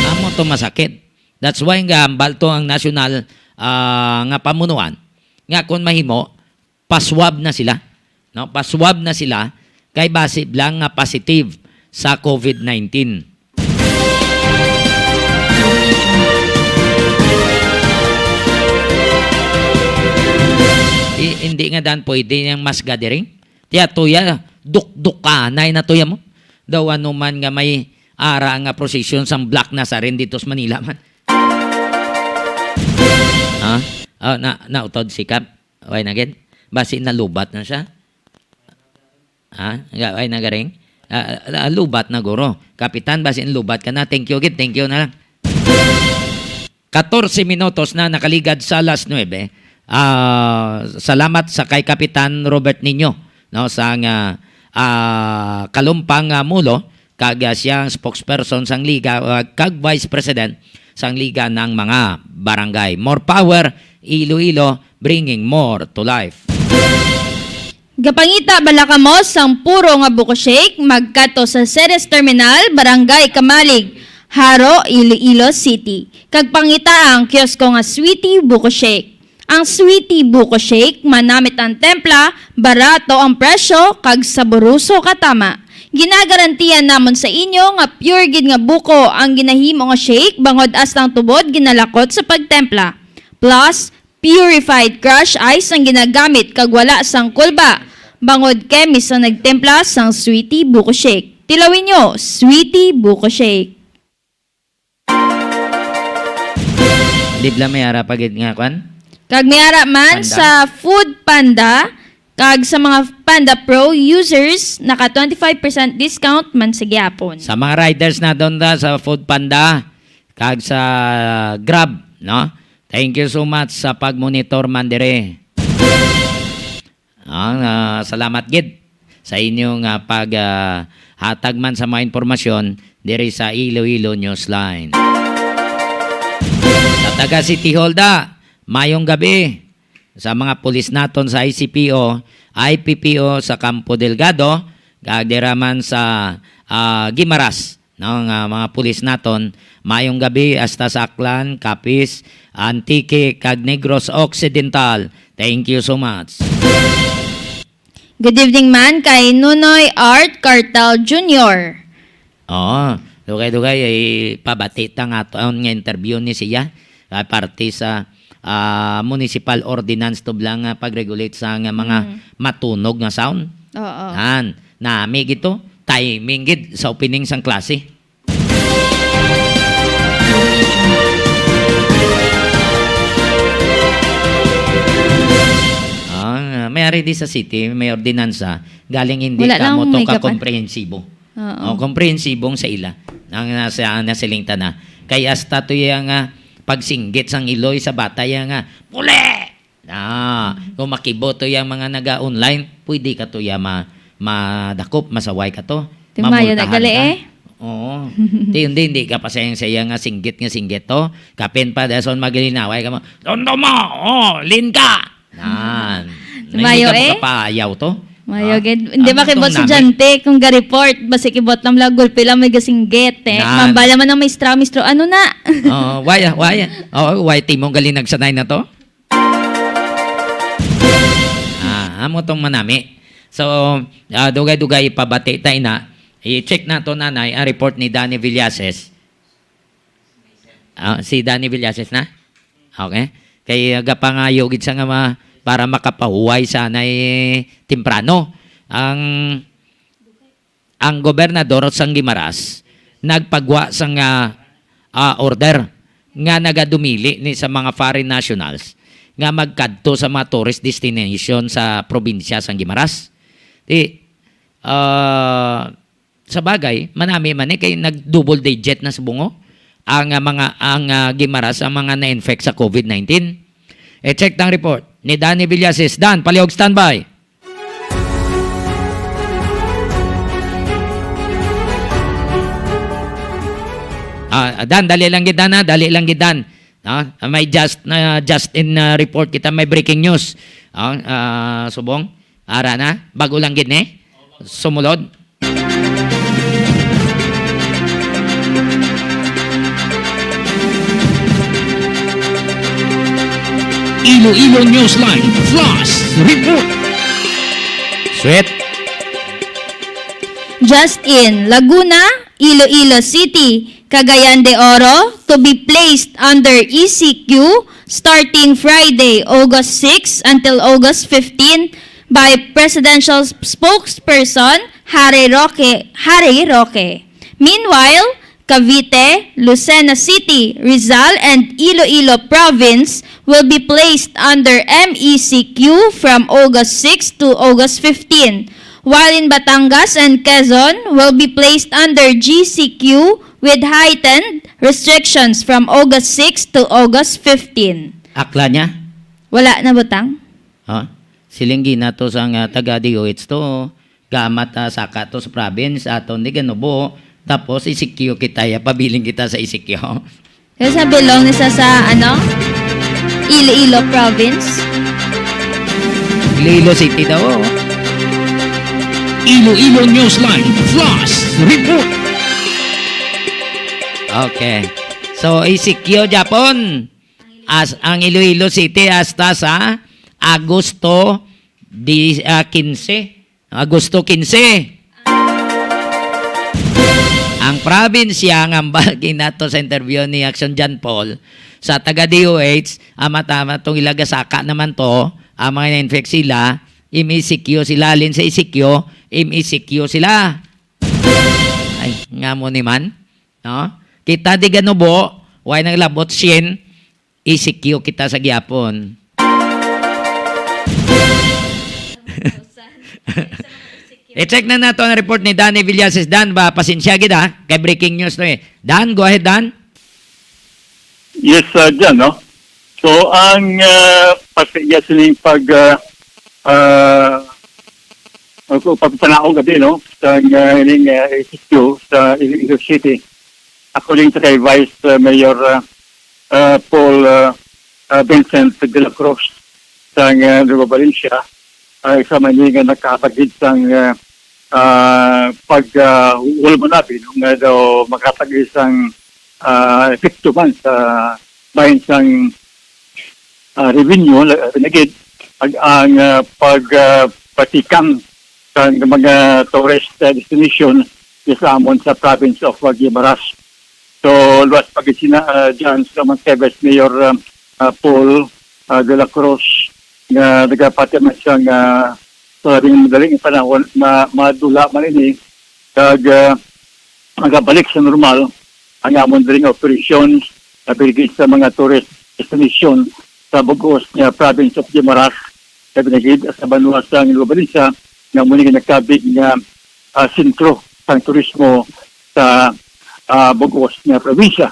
Amo to masakit. That's why nga hambal to ang nasyonal, ah, nga pamunuan nga kung mahimo, paswab na sila, no? Paswab na sila kay basi lang nga positive sa COVID nineteen. I-, hindi nga dan pwede yang mas gathering. Tiya tuya, dukdukanay na tuya mo. Daw ano man nga may ara nga prosesyon sang Black Nazarene dito sa Manila man. Ha? Oh, na, nautod sikap. Way na gid. Basi nalubat na siya. Ha? Nga, way na garing. Ah, ah, lubat na guro. Kapitan, basi lubat ka na. Thank you gid. Thank you na lang. Katorse minutos na nakaligad sa alas nuebe. Ah, salamat sa kay Kapitan Robert Niño, no, sang, ah, ah, Kalumpang, ah, Mulo, kag, ah, siya ang spokesperson sang Liga, ah, kag Vice President sang Liga ng mga Barangay. More power, Iloilo, bringing more to life. Gapangita bala kamo sang puro nga buko shake? Magkadto sa Ceres Terminal, Barangay Camalig, Jaro, Iloilo City, kag pangita ang kiosko nga Sweetie Buko Shake. Ang Sweetie Buko Shake, manamit ang templa, barato ang presyo, kag saboroso katama. Ginagarantiya namon sa inyo nga pure gid nga buko ang ginahimo nga shake, bangod hasta ang tubod ginalakot sa pagtempla. Plus, purified crush ice ang ginagamit kag wala sang kulba, bangod kemis ang nagtimpla sang Sweetie Buko Shake. Tilawin nyo, Sweetie Buko Shake. Di bala may ara pa gid nga kwan? Kag may ara man Panda? Sa Food Panda, kag sa mga Panda Pro users, naka twenty-five percent discount man sa gyapon. Sa mga riders na doon da sa Food Panda, kag sa Grab, no? Thank you so much sa pag-monitor man dire. Ah, ah, salamat gid sa inyo nga pag, ah, hatag man sa mga impormasyon diri sa Iloilo Newsline. Sa taga City Hall da, mayong gabi sa mga pulis naton sa I C P O, I P P O sa Campo Delgado, kag dira man sa, ah, Guimaras. no, nga mga pulis naton. Maayong gabi hasta sa Aklan, Capiz, Antique, kag Negros Occidental. Thank you so much. Good evening man kay Nunoy Art Cartel Junior. Oo, dugay-dugay, eh, pabati ta nga aton nga interview ni siya, ah, parte sa, ah, municipal ordinance tublang nga pag-regulate sa nga mga Mm. matunog nga sound. Oo. Yan, nami gito, timing gid sa opening sang klase. Ah, may ari di sa city, may ordinansa, galing hindi Wala ka lang mo to may gapan. kakomprehensibo. Oo. O, komprehensibong sa ila ang nasa, nasiling ta na. Kay hasta to iya nga pagsinggit sang iloy sa bata iya nga, "Puli!" Ah, kung makibo to yang mga naga-online, pwede ka to iya ma-, madakop, masaway ka to. Timayo na Mamultahan gali ka. eh. Oo. Di, hindi, hindi ka pa sayang sa iya nga singgit nga singgit to. Kapin pa, dason maglinaway ka mo, "Tondo mo! Oh, lin ka!" Nan. Mayo Hindi ka eh. makapayaw to. Mayo Ah, gid. Hindi ang ba kay tong boss nami. estudyante kung ga-report, basi kibot lang lang gulpi lang may gasinggit eh. Nan. Mambala man ang maestra, "Maestro, ano na?" Oo, why, why? Oo, why timo gali nagsanay na to? Ah, amo tong manami. So, ah, dugay-dugay ipabati ta ina. I-check nato, nanay, ang report ni Danny Villases. Ah, si Danny Villases na? Okay. Kay, ah, gapangayo gid sa nga ma-, para makapahuway sa anay temprano. Ang, ang gobernador sang Guimaras nagpagwa sang, ah, ah, order nga nagadumili ni sa mga foreign nationals nga magkadto sa mga tourist destination sa probinsya sang Guimaras. Di, ah, Sa bagay, manami man ni kay nag-double digit na sa bungo ang, ah, mga, ang, ah, Guimaras, ang mga na-infect sa COVID nineteen. I-check ang report ni Danny Villasis. Dan, palihog standby. Ah, Dan, dali lang gid, Dan, ha? Dali lang gid, Dan. No? Ah, may just na, just in, ah, report kita, may breaking news. Ah, ah, subong, ara na, bago lang gid ni. Sumulod. Iloilo Newsline Flash Report. Sweet. Just in, Laguna, Iloilo City, Cagayan de Oro, to be placed under E C Q starting Friday, August six until August fifteen, by Presidential Spokesperson Harry Roque, Harry Roque. Meanwhile, Cavite, Lucena City, Rizal, and Iloilo Province will be placed under M E C Q from August six to August fifteen, while in Batangas and Quezon will be placed under G C Q with heightened restrictions from August six to August fifteen. Akla niya? Wala na butang? Ha? Siling gina to sa nga taga D O H to, gamat, ah, saka to sa province, aton di ganubo. Tapos, E C Q kita, ya, pabiling kita sa E C Q. Kaya sa belong ni sa, sa, ano? Iloilo Province? Iloilo City daw, oh. Iloilo Newsline Flash Report. Okay. So, E C Q, Japon. As, ang Iloilo City hasta sa Agosto di, ah, quince. Agosto quince. Ang probinsya nga ambal ginato sa interview ni Action John Paul sa taga D O H, ama-tama tong ilagasaka naman to, ang mga na-infect sila, M E C Q sila, halin sa E C Q, M E C Q sila. Ay, nga mo ni man, no? Kita di ganubo, way nang labot shin, E C Q kita sa gihapon. I-check na nato ang report ni Danny Villasis. Dan, ba, pasensya gid, ha? Kay breaking news to, eh. Dan, go ahead, Dan. Yes, uh, Jan, no? So, ang, uh, pasiya sining pag, uh, uh, pagpanaog gadi, no? Sa, uh, ining, uh, E C Q sa Iloilo City. According sa kay Vice, uh, Mayor, uh, uh, Paul, uh, uh, Vincent de la Cruz sang, uh, Nueva Valencia, uh, isa man ni nga nakapagid sang, uh, ah, pag, ah, huhol man abi, no, nga daw makatag isang, ah, epekto man sa bahin sang, ah, revenue, la-, pinagid, ag-, ang, ah, pag, ah, patikang sa mga tourist, ah, destination sa amon sa province of, ah, Guimaras. So, luwas pa gid sina, ah, dyan sa mga kay Vice Mayor, ah, ah, Paul, ah, de la Cruz, nga nagapati man siya nga sa labing madaling panahon, ma-, madula man ini, kag, ah, magabalik sa normal ang amon diri nga operasyon, apil gid sa mga tourist destination sa bug-os nga province of Guimaras, labi na gid sa banwa sang Nueva Valencia, nga amo ni ginakabig nga, ah, sentro sang turismo sa, ah, bug-os nga probinsya.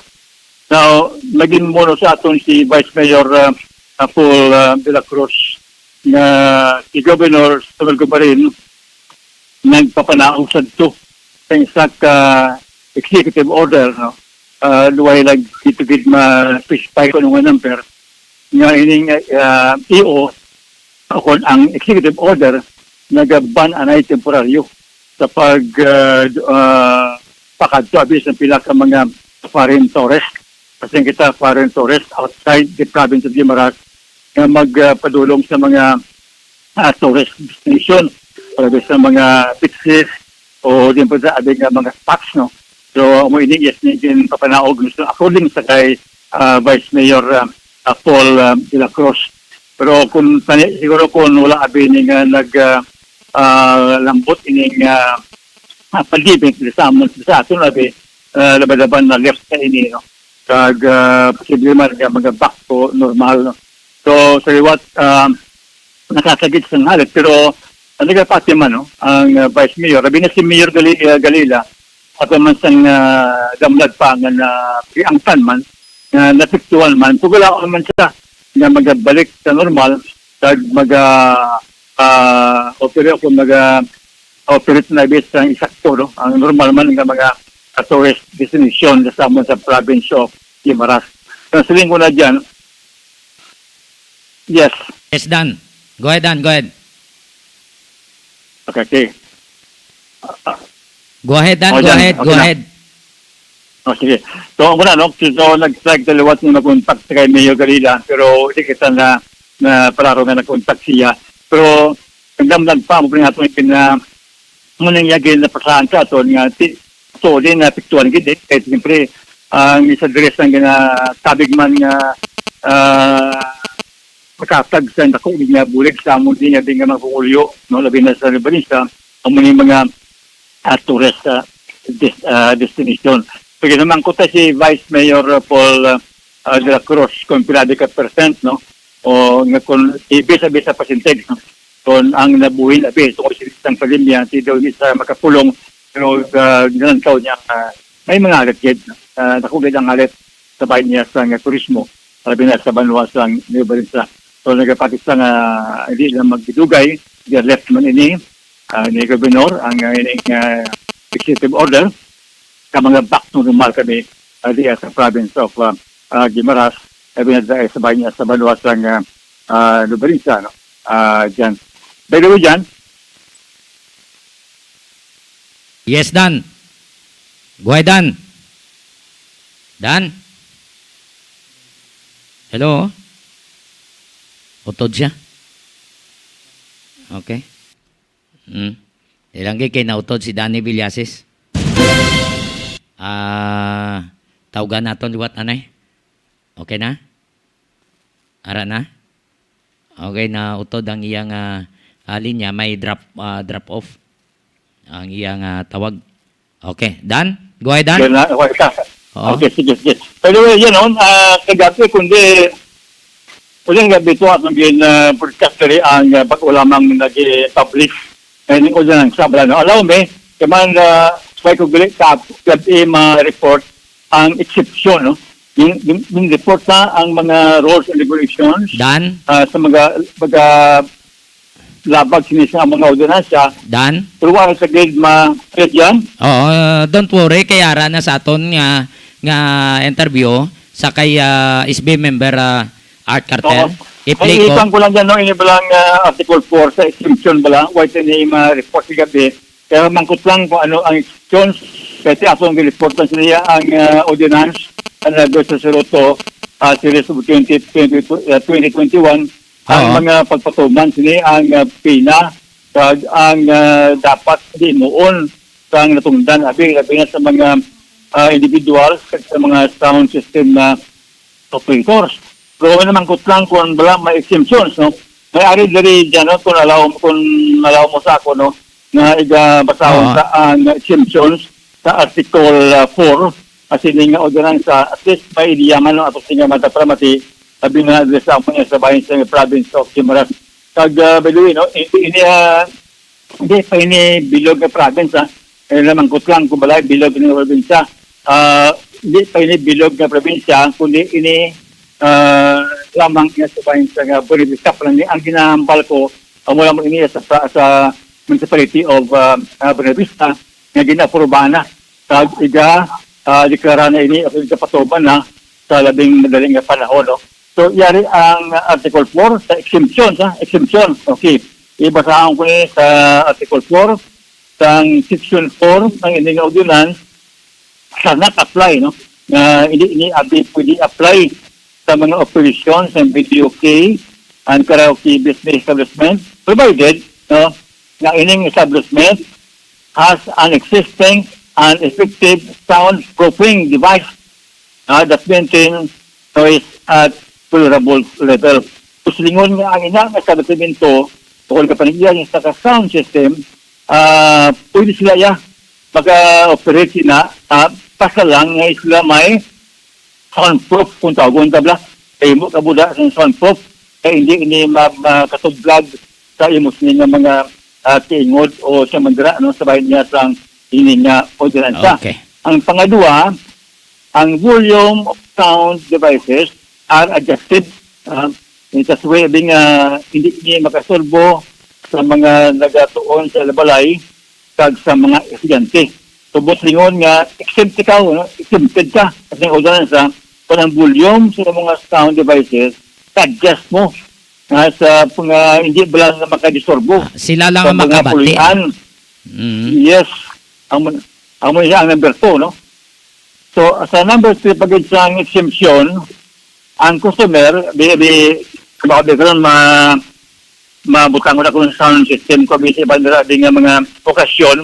Now, naging muno sa aton si Vice Mayor, ah, ah, Paul, ah, de la Cruz, nga si Governor Samuel Gobarin nagpapanaog sadto sa isa ka executive order, no? Ah, luway lang dito gid ma-specify kung ano nga number, nga ining, ah, E O, o kon ang executive order, nagaban anay temporaryo sa pag, ah, d-, ah, pakadto abi sa pila ka mga foreign tourist. Kasi kita foreign tourist outside the province of Guimaras nga magpadulong sa mga, ah, tourist destination, para sa mga beaches o din po sa abi nga mga spots, no? So, amo ini, yes, ni din papanaog, so, according sa kay, ah, Vice Mayor, ah, ah, Paul, ah, de la Cruz. Pero kung tani, siguro kung wala abi ni nga nag, ah, ah, lambot ining, ah, ah, pandemic di sa amon, sa aton abi, ah, laban-laban na left sa ini, no? Kag, ah, posible man nga mga back to normal, no? So, sa liwat, ah, nakasagit sa ngalit, pero ang nagapati man, no, ang, ah, Vice Mayor, labi na si Mayor Gali-, ah, Galila, ato man sang, ah, damlag pa nga na, piangtan man, nga napiktuhan man, pagulaon man siya nga magabalik sa normal, kag maga, ah, operate kung maga, operate na bis ang isakto, no? Ang normal man nga mga, ah, tourist destination sa amon sa province of Guimaras. Ang siling ko na dyan, yes. Yes, Dan. Go ahead, Dan. Go ahead. Okay, okay. Ah, ah. Go ahead, Dan. Oh, Go Dan, ahead. Go okay na. ahead. Oh, sige. So, ako na, no? So, nag-try ta liwat nga mag-contact sa kay Mayor Galila, pero di kita na, na klaro nga nag-contact siya. Pero, ang damdag pa, mo pa nga itong ipin-, na, mo nang yagi na pasahan sa aton nga, ti-, so, di na piktuhan gid, eh. Kaya, siyempre, ang isa dress ang ginatabig man nga, ah, makatag sa dako gid nga bulig sa amon din nga, din nga mga kukulyo, no? Labi na sa Nueva Ecija, amo ni mga, ah, tourist, ah, des-, ah, destination. So, ginamangkot ta si Vice Mayor, ah, Paul, ah, ah, de la Cruz kung pila di ka percent, no? O nga kung ibig sabi sa percentage, no? Kung ang nabuhin abi tungod sa isang pandemya, di daw ni sa makapulong, pero, ah, ginantaw niya, ah, may mga alat gid, no? Ah, dako gid ang alat sa bahin niya sa nga turismo, labi na sa banwa sa Nueva Ecija. So, nagapati sa nga hindi lang magdugay, dia left man ini, ah, ni Gobernador ang, ah, ining, ah, executive order, ka mga back to normal kami, ah, diya sa province of, ah, ah, Guimaras, labi na sa, sa bahin niya sa banwa sa nga, ah, Nueva Ecija, no? Ah, dyan. By the way, dyan, Yes, Dan. Go ahead, Dan. Dan? Hello? Utod siya? Okay. Mm. Ilanggi kay nautod si Danny Villasis. Ah, tawgan naton liwat, anay. Okay na? Ara na? Okay, nautod ang iyang, ah, ah, linya. May drop, ah, drop off ang iyang, ah, tawag. Okay, Dan? Go ahead, Dan. Yan na, okay ka. Oo. Okay, sige, sige. By the way, yun, no, ah, kagabi, kundi, kundi kagabi ito, atong gin, ah, broadcast diri ang, ah, bago lamang nag-publish. Ngayon, yung una lang sa bala, no? Allow me, kaman, ah, sabay ko gali ka, gabi ma-report ang exception, no? Yung, yung, yung report na ang mga rules and regulations, Dan? ah, sa mga, mga labag sini sa mga ordinansya. Dan? Pero wala sa grade ma-, yan? Oo, don't worry, kay ara na sa aton nga, nga interview sa kay, ah, S B member, ah, Art Cartel. Oo. I-play Ay, ko. Ibang ko lang yan, no? Ini ba lang, ah, Article four sa exemption ba lang? Why tini ma-report si gabi? Kaya mangkot lang kung ano ang exemptions. Kaya ti atong giliportan sa niya ang, ah, ordinance, ang number sa zero two, ah, series of twenty twenty, ah, twenty twenty-one, ang Oo. mga pagpatuman sini ang, ah, pina kag ang, ah, dapat di noon sang natungdan abi, labi na sa mga, ah, individuals kag sa mga sound system na operators. Pero may naman kutlang kung wala may exemptions, no? May ari diri dyan, no? Kung allow, kung allow mo sa ako, no? Nga iga basahon Oo. sa ang exemptions sa Article, ah, four, as ini nga ordinansa, at least may ideya man, no? Ato siya mata para mati, sabi nga, address sa mga sa bahin sa province of Guimaras. Kag, ah, by the way, no? Ini, ini, ah, hindi pa ini bilog nga province, ha? Eh, lamang kutlang, kung balay, bilog nga probinsya. Ah, hindi pa ini bilog nga probinsya, kundi ini, ah, lamang niya sa bahin sa nga Buenavista pa lang ni. Ang ginahambal ko, ang wala mo ini sa, sa, sa municipality of, ah, ah, Buenavista, nga ginaaprubahan na. Kag iga, ah, deklara na ini, at kapatuman na sa labing madali nga panahon, no? So, yari ang Article four sa exemption, sa exemption. Okay. Ibasahon ko ni sa Article four, sang Section four, ang ini nga ordinance, shall not apply, no? Nga hindi ini abi pwede apply sa mga operasyon sa video K and karaoke business establishment, provided, no, nga ining establishment has an existing and effective soundproofing device, ah, that maintain noise at tolerable level. Gusto lingon nga ang ina nga establishmento o ang kapanagyan sa ka sound system, ah, pwede sila ya maka-operate sila, ah, basta lang nga sila may soundproof, kung tawgon ta bala, kay mo kabuda sa soundproof, kay hindi ini ma-, makatublag sa imo sini nga mga, ah, tingod o sa mandira, no, sa bahin niya sang ini nga ordinansa. Okay. Ang pangadua, ang volume of sound devices are adjusted, ah, in such way, abi nga hindi ini makasurbo sa mga nagatuon sa balay kag sa mga estudyante. Subot lingon nga exempt ikaw, no? Exempted ka sa ordinansa kung ang volume sa mga sound devices, adjust mo nga sa mga hindi bala nga makadisturbo Ah, sila lang sa ang mga makabati. pulian. Mm. Yes. Ang, ang, ang number two, no? So, sa number three, pagid sa exemption, ang customer, bi, bi, baka bi karon ma, mabutang ko na kung sound system ko, bi sa iba nila di nga mga okasyon,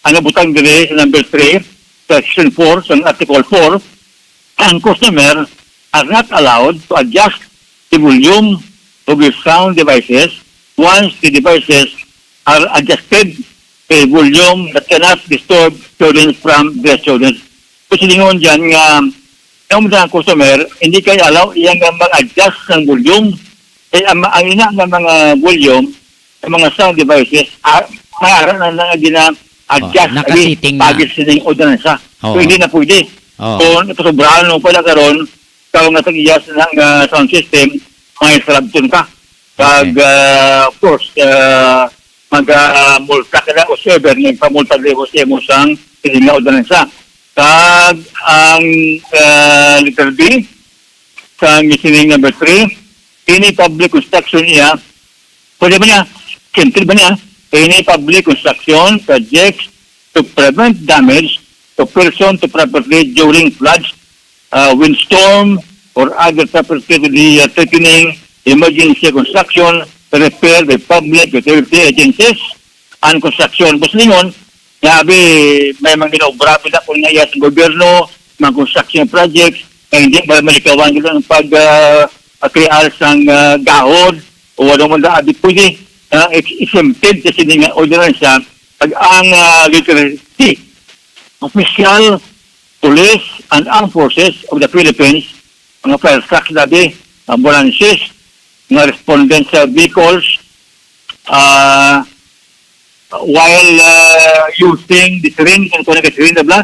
ang nabutang diri sa number three, section four, sa Article four, ang customer are not allowed to adjust the volume of the sound devices once the devices are adjusted to a volume that cannot disturb children from their children. Gusto lingon dyan nga, ang mga customer, hindi kayo allow iya nga mag-adjust ng volume. Eh, ang, ang ina nga mga volume, ang mga sound devices, ah, may ara na nga gina-adjust Oh, naka-setting na. pagis sining ordinansa. Oo. So, hindi na pwede. Oo. Kung ipasobrahan mo pala karon, ikaw nga tag-iyas na nga sound system, may sarabton ka. Kag, Okay. ah, of course, ah, maga-multa ka na whatsoever nga pamulta diri sa imo sang sining nga ordinansa. Kag ang, ah, letter B, sa sining number three, any public construction iya, pwede ba niya? Siyempre ba niya? Any public construction projects to prevent damage to person, to property during floods, uh, windstorm, or other property to the, uh, threatening emergency construction to repair by public utility agencies and construction. Boss Lingon, nga abi, may mga ginaobra pila kung nga iya sa gobyerno, mga construction projects, nga hindi ba malikawan gid ang pag, ah, ah, krear sang, ah, gahod o ano man da abi pwede, ah, ex-, exempted sa sini nga ordinansa, pag ang, ah, literacy, official, police, and armed forces of the Philippines, mga fire trucks na di, ambulances, mga respondents sa vehicles, ah, while, ah, using the train, kung kuha ka train na bla,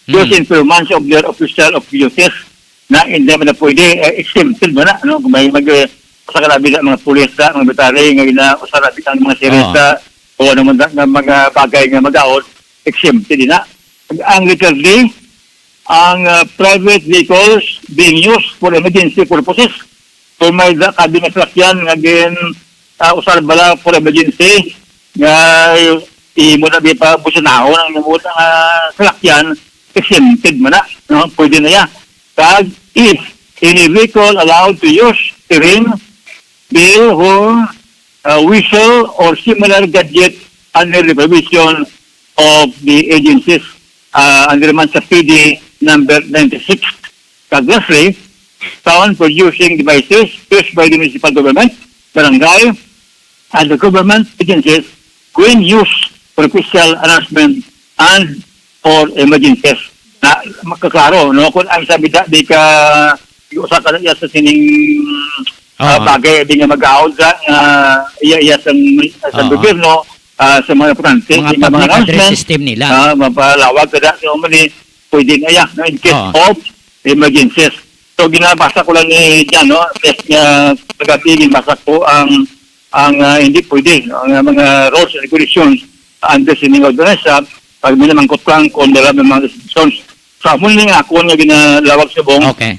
use Hmm. in performance of their official of duties na hindi man na pwede, eh, exempted mo na, no? Kung may mag, eh, sa kalabi na mga pulis na, mga military, nga ina, o sa labi ang mga series Oo. na, o ano man na, nga mga bagay nga mag-out, exempted din na. Ang letter D, ang, ah, private vehicles being used for emergency purposes. Kung may da-, kabi nga sasakyan nga gin, ah, usar bala for emergency, nga imo na bi pa busanahon ang imo nga salakyan, exempted man na, no? Pwede na ya. Kag if any vehicle allowed to use siren, bell, horn, uh, whistle, or similar gadget under the provision of the agencies, uh, under man sa P D number ninety-six. Kag lastly, sound producing devices used by the municipal government, barangay, and the government agencies when used for official announcement and for emergencies. Na makaklaro, no? Kung ang sabi da, di ka, di usa ka iya sa sining, ah, Oo. bagay, di nga mag-aon sa, nga iya, iya sa, sa Oo. gobyerno, ah, sa mga importante, Mga di nga mga public address announcement, system nila. ah, mapalawag ka da, so, mali, pwede na yan, no? In case Oo. of emergencies. So, ginabasa ko lang ni Jan, no? Yes, nga kagabi, ginabasa ko ang, ang, ah, hindi pwede, no? Ang, ah, mga rules and regulations under sining ordinance, ah, pag may namangkot lang kung dala may mga restrictions. So, amo ni nga ako nga ginalawag subong Okay.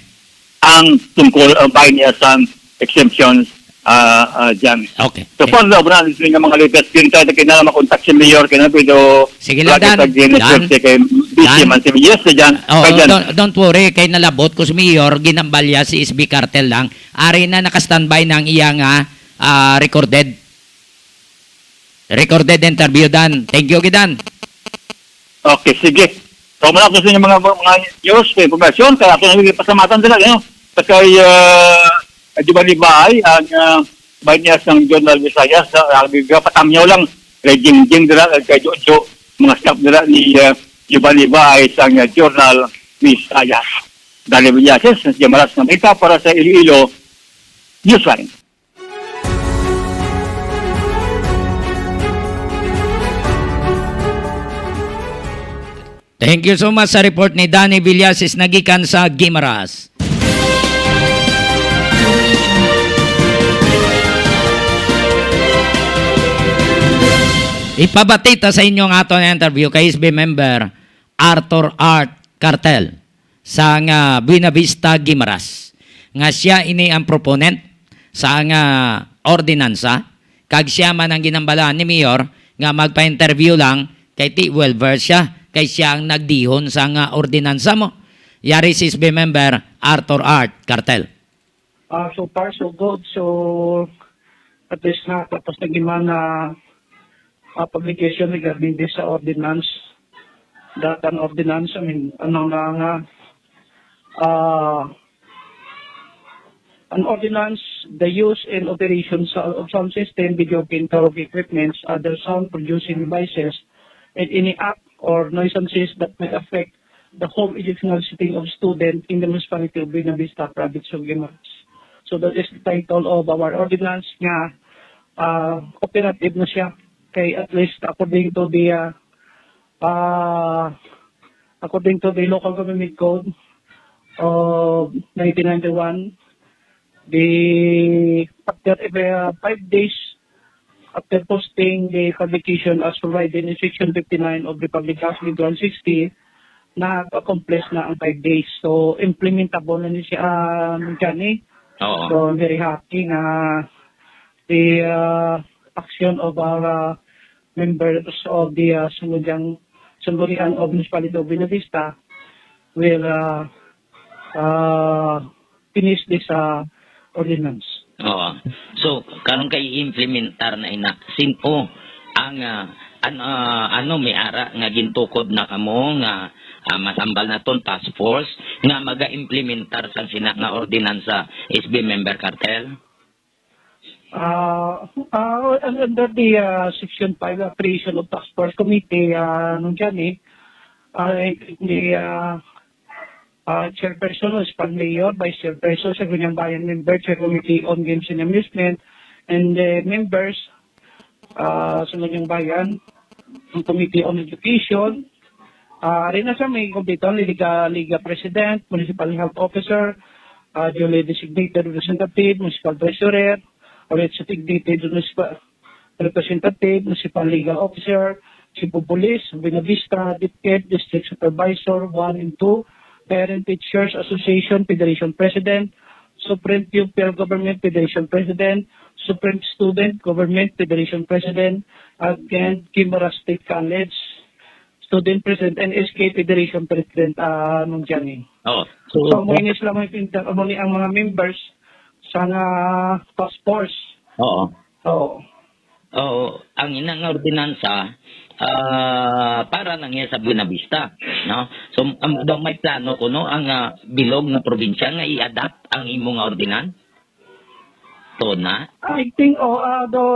ang tungkol, ah, by niya sa exemptions, ah, ah, Jan. Okay. So, Eh, far na, obra, nga mga latest, yun tayo, kaya na lang makontak si Mayor, kaya na pwede Sige lang, lagi Dan. sa Guinness Dan. World kay busy Dan. man si Mayor, si Jan. Oo, Kay Jan. don't, don't worry, kay nalabot ko si Mayor, ginambalya si S B Cartel lang. Ari na, naka-standby na ang iya nga, ah, recorded. Recorded interview, Dan. Thank you, Dan. Okay, sige. So, mula ko sa inyo mga, mga news, sa impormasyon, kaya ako nang pasamatan sila, no? Sa kay, ah, Giovanni Bahay, ang, ah, bahay niya sa Journal Visayas, ah, ang patamyaw lang, kay Jingjing dira, kay Jojo, mga staff dira ni, ah, Giovanni Bahay sa, ah, Journal Visayas. Dali Villases, sa Maras ng Balita para sa Iloilo Newsline. Thank you so much sa report ni Danny Villasis nagikan sa Guimaras. Ipabati ta sa inyo nga aton interview kay S B member Arthur Art Cartel sa nga Buena Vista, Guimaras, nga sia ini ang proponent sa nga ordinansa, kag sia man ang ginambalaan ni Mayor nga magpa-interview lang kay ti well versed sia, kay sia ang nagdihon sa nga ordinansa mo. Yari si S B member Arthur Art Cartel. Ah, so far, so good. So, at least na, tapos na gid man na, ah, publication regarding this sa ordinance. That an ordinance, I mean, ano na nga, ah, an ordinance, the use and operation sa, of sound system, video game, karaoke equipments, other sound producing devices, and any act or nuisances that may affect the home educational setting of student in the municipality of Buena Vista, province of Guimaras. So that is the title of our ordinance nga, ah, operative na siya. Kay at least according to the, ah, ah, according to the local government code of nineteen ninety-one, the after, uh, five days after posting the publication as provided in section fifty-nine of the Public House Bill one sixty, na-accomplish na ang five days. So, implementable na ni siya, um, Johnny. Oo. So, I'm very happy na the, uh, action of our, uh, members of the, uh, Sangguniang, Sangguniang of Municipality of Buena Vista will, uh, uh, finish this, uh, ordinance. Oo. So, karon kay implementar na ina, sin-o ang, ah, an-, ah, ano, may ara nga gintukod na kamo nga, ah, masambal naton task force nga maga-implementar sa sina nga ordinansa, S B member Cartel? Ah, ah, under the, ah, Section five Appropriation of Task Force Committee, ah, nung dyan eh, ah, the, ah, ah, chairperson, municipal mayor, vice chairperson, Sangguniang Bayan member, chair committee on games and amusement, and the members, ah, Sangguniang Bayan, ang committee on education, ah, rin na sa may kompleto, Liga, Liga President, Municipal Health Officer, ah, duly designated representative, Municipal Treasurer, or designated Municipal Representative, Municipal Legal Officer, Chief of Police, Buena Vista, DepEd, District Supervisor one and two, Parent Teachers Association, Federation President, Supreme Pupil Government Federation President, Supreme Student Government Federation President, and Guimaras State College Student President, and S K Federation President, ah, Nong Johnny. Oh. So, amo ini sila mga pinta-, amo ni ang mga members sa nga task force. Oo. Oo. Oo, ang ina nga ordinansa, ah, para na niya sa Buenavista, no? So, ang daw may plano kuno ang, ah, bilog nga probinsya nga i-adapt ang imo nga ordinance? To na? I think, oh, uh, the,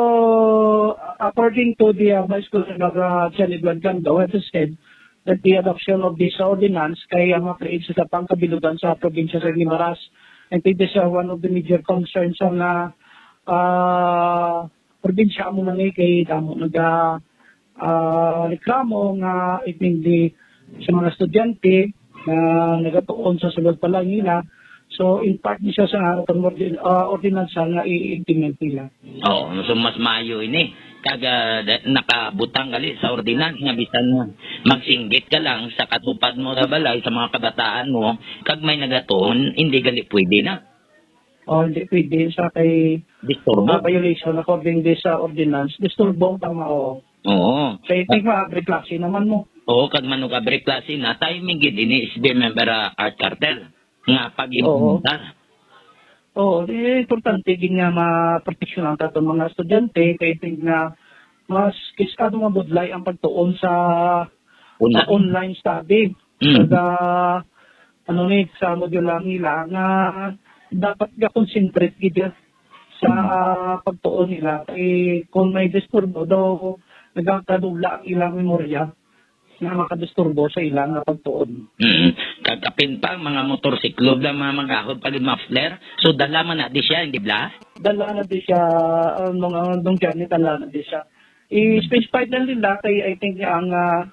according to the, uh, Vice Governor, uh, John Edward Cando, has said that the adoption of this ordinance kay, uh, ma-create sa pangkabilugan sa probinsya sa Guimaras. I think this is, uh, one of the major concerns sa nga, uh, probinsya mo man eh, kay damo naga, ah, reklamo nga, I think, di, sa mga estudyante na nagatuon sa sulod pa lang nila. So, in part ni siya sa, ah, ordinansa nga i-implement nila. Oo, so mas maayo ini. Kag, ah, da-, nakabutang gali sa ordinance nga bisan magsinggit ka lang sa katupad mo sa balay, sa mga kabataan mo, kag may nagatuon, hindi gali pwede na. O, hindi pwede sa kay Disturbo. ah, violation according this sa ordinance. Disturbo ang tama, oo. Oo. Kay tingwa, abre klase naman mo. Oo, kag manug-abre klase na, timing gid ini S B member, ah, Art Cartel nga pag-implementar. Oo, di, importante din nga maproteksyonan ta itong mga estudyante kay tingwa mas kiskado mabudlay ang pagtuon sa Una. sa online study. Mm. Sa, ano ni, sa module lang nila nga dapat ga-concentrate gid sa, ah, pagtuon nila. Kay kung may disturbo daw, nagakadula ang ilang memorya nga makadisturbo sa ilang nga pagtuon. Mm. Kag kapin pa, mga motorsiklo lang, mga magahod pa gid muffler. So, dala man na di siya, hindi bla? Dala na di siya, ah, nung, ah, nung journey, dala na di siya. I-specify na nila kay, I think, ang, ah,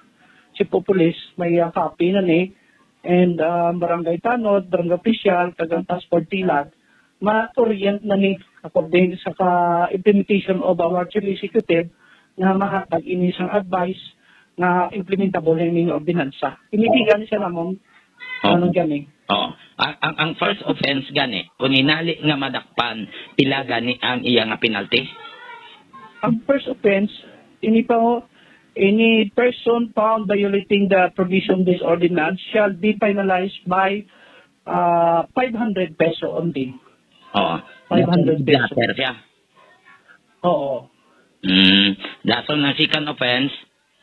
chief of police, may, ah, copy na ni, and, ah, barangay tanod, barangay official, kag ang task force sila, ma-orient na ni according sa ka-, implementation of our chief executive nga mahatag ini sang advice nga implementable ang ining ordinansa. Inibigan siya namon, Oh. Ano gani? Oo. Ang, ang, ang first offense gani, kung hinali nga madakpan, pila gani ang iya nga penalty? Ang first offense, ini pa ho, any person found violating the provision of this ordinance shall be penalized by, uh, five hundred peso only. Oo. Five hundred pesos. Blotter siya. Oo. Mm. Dason ang second offense,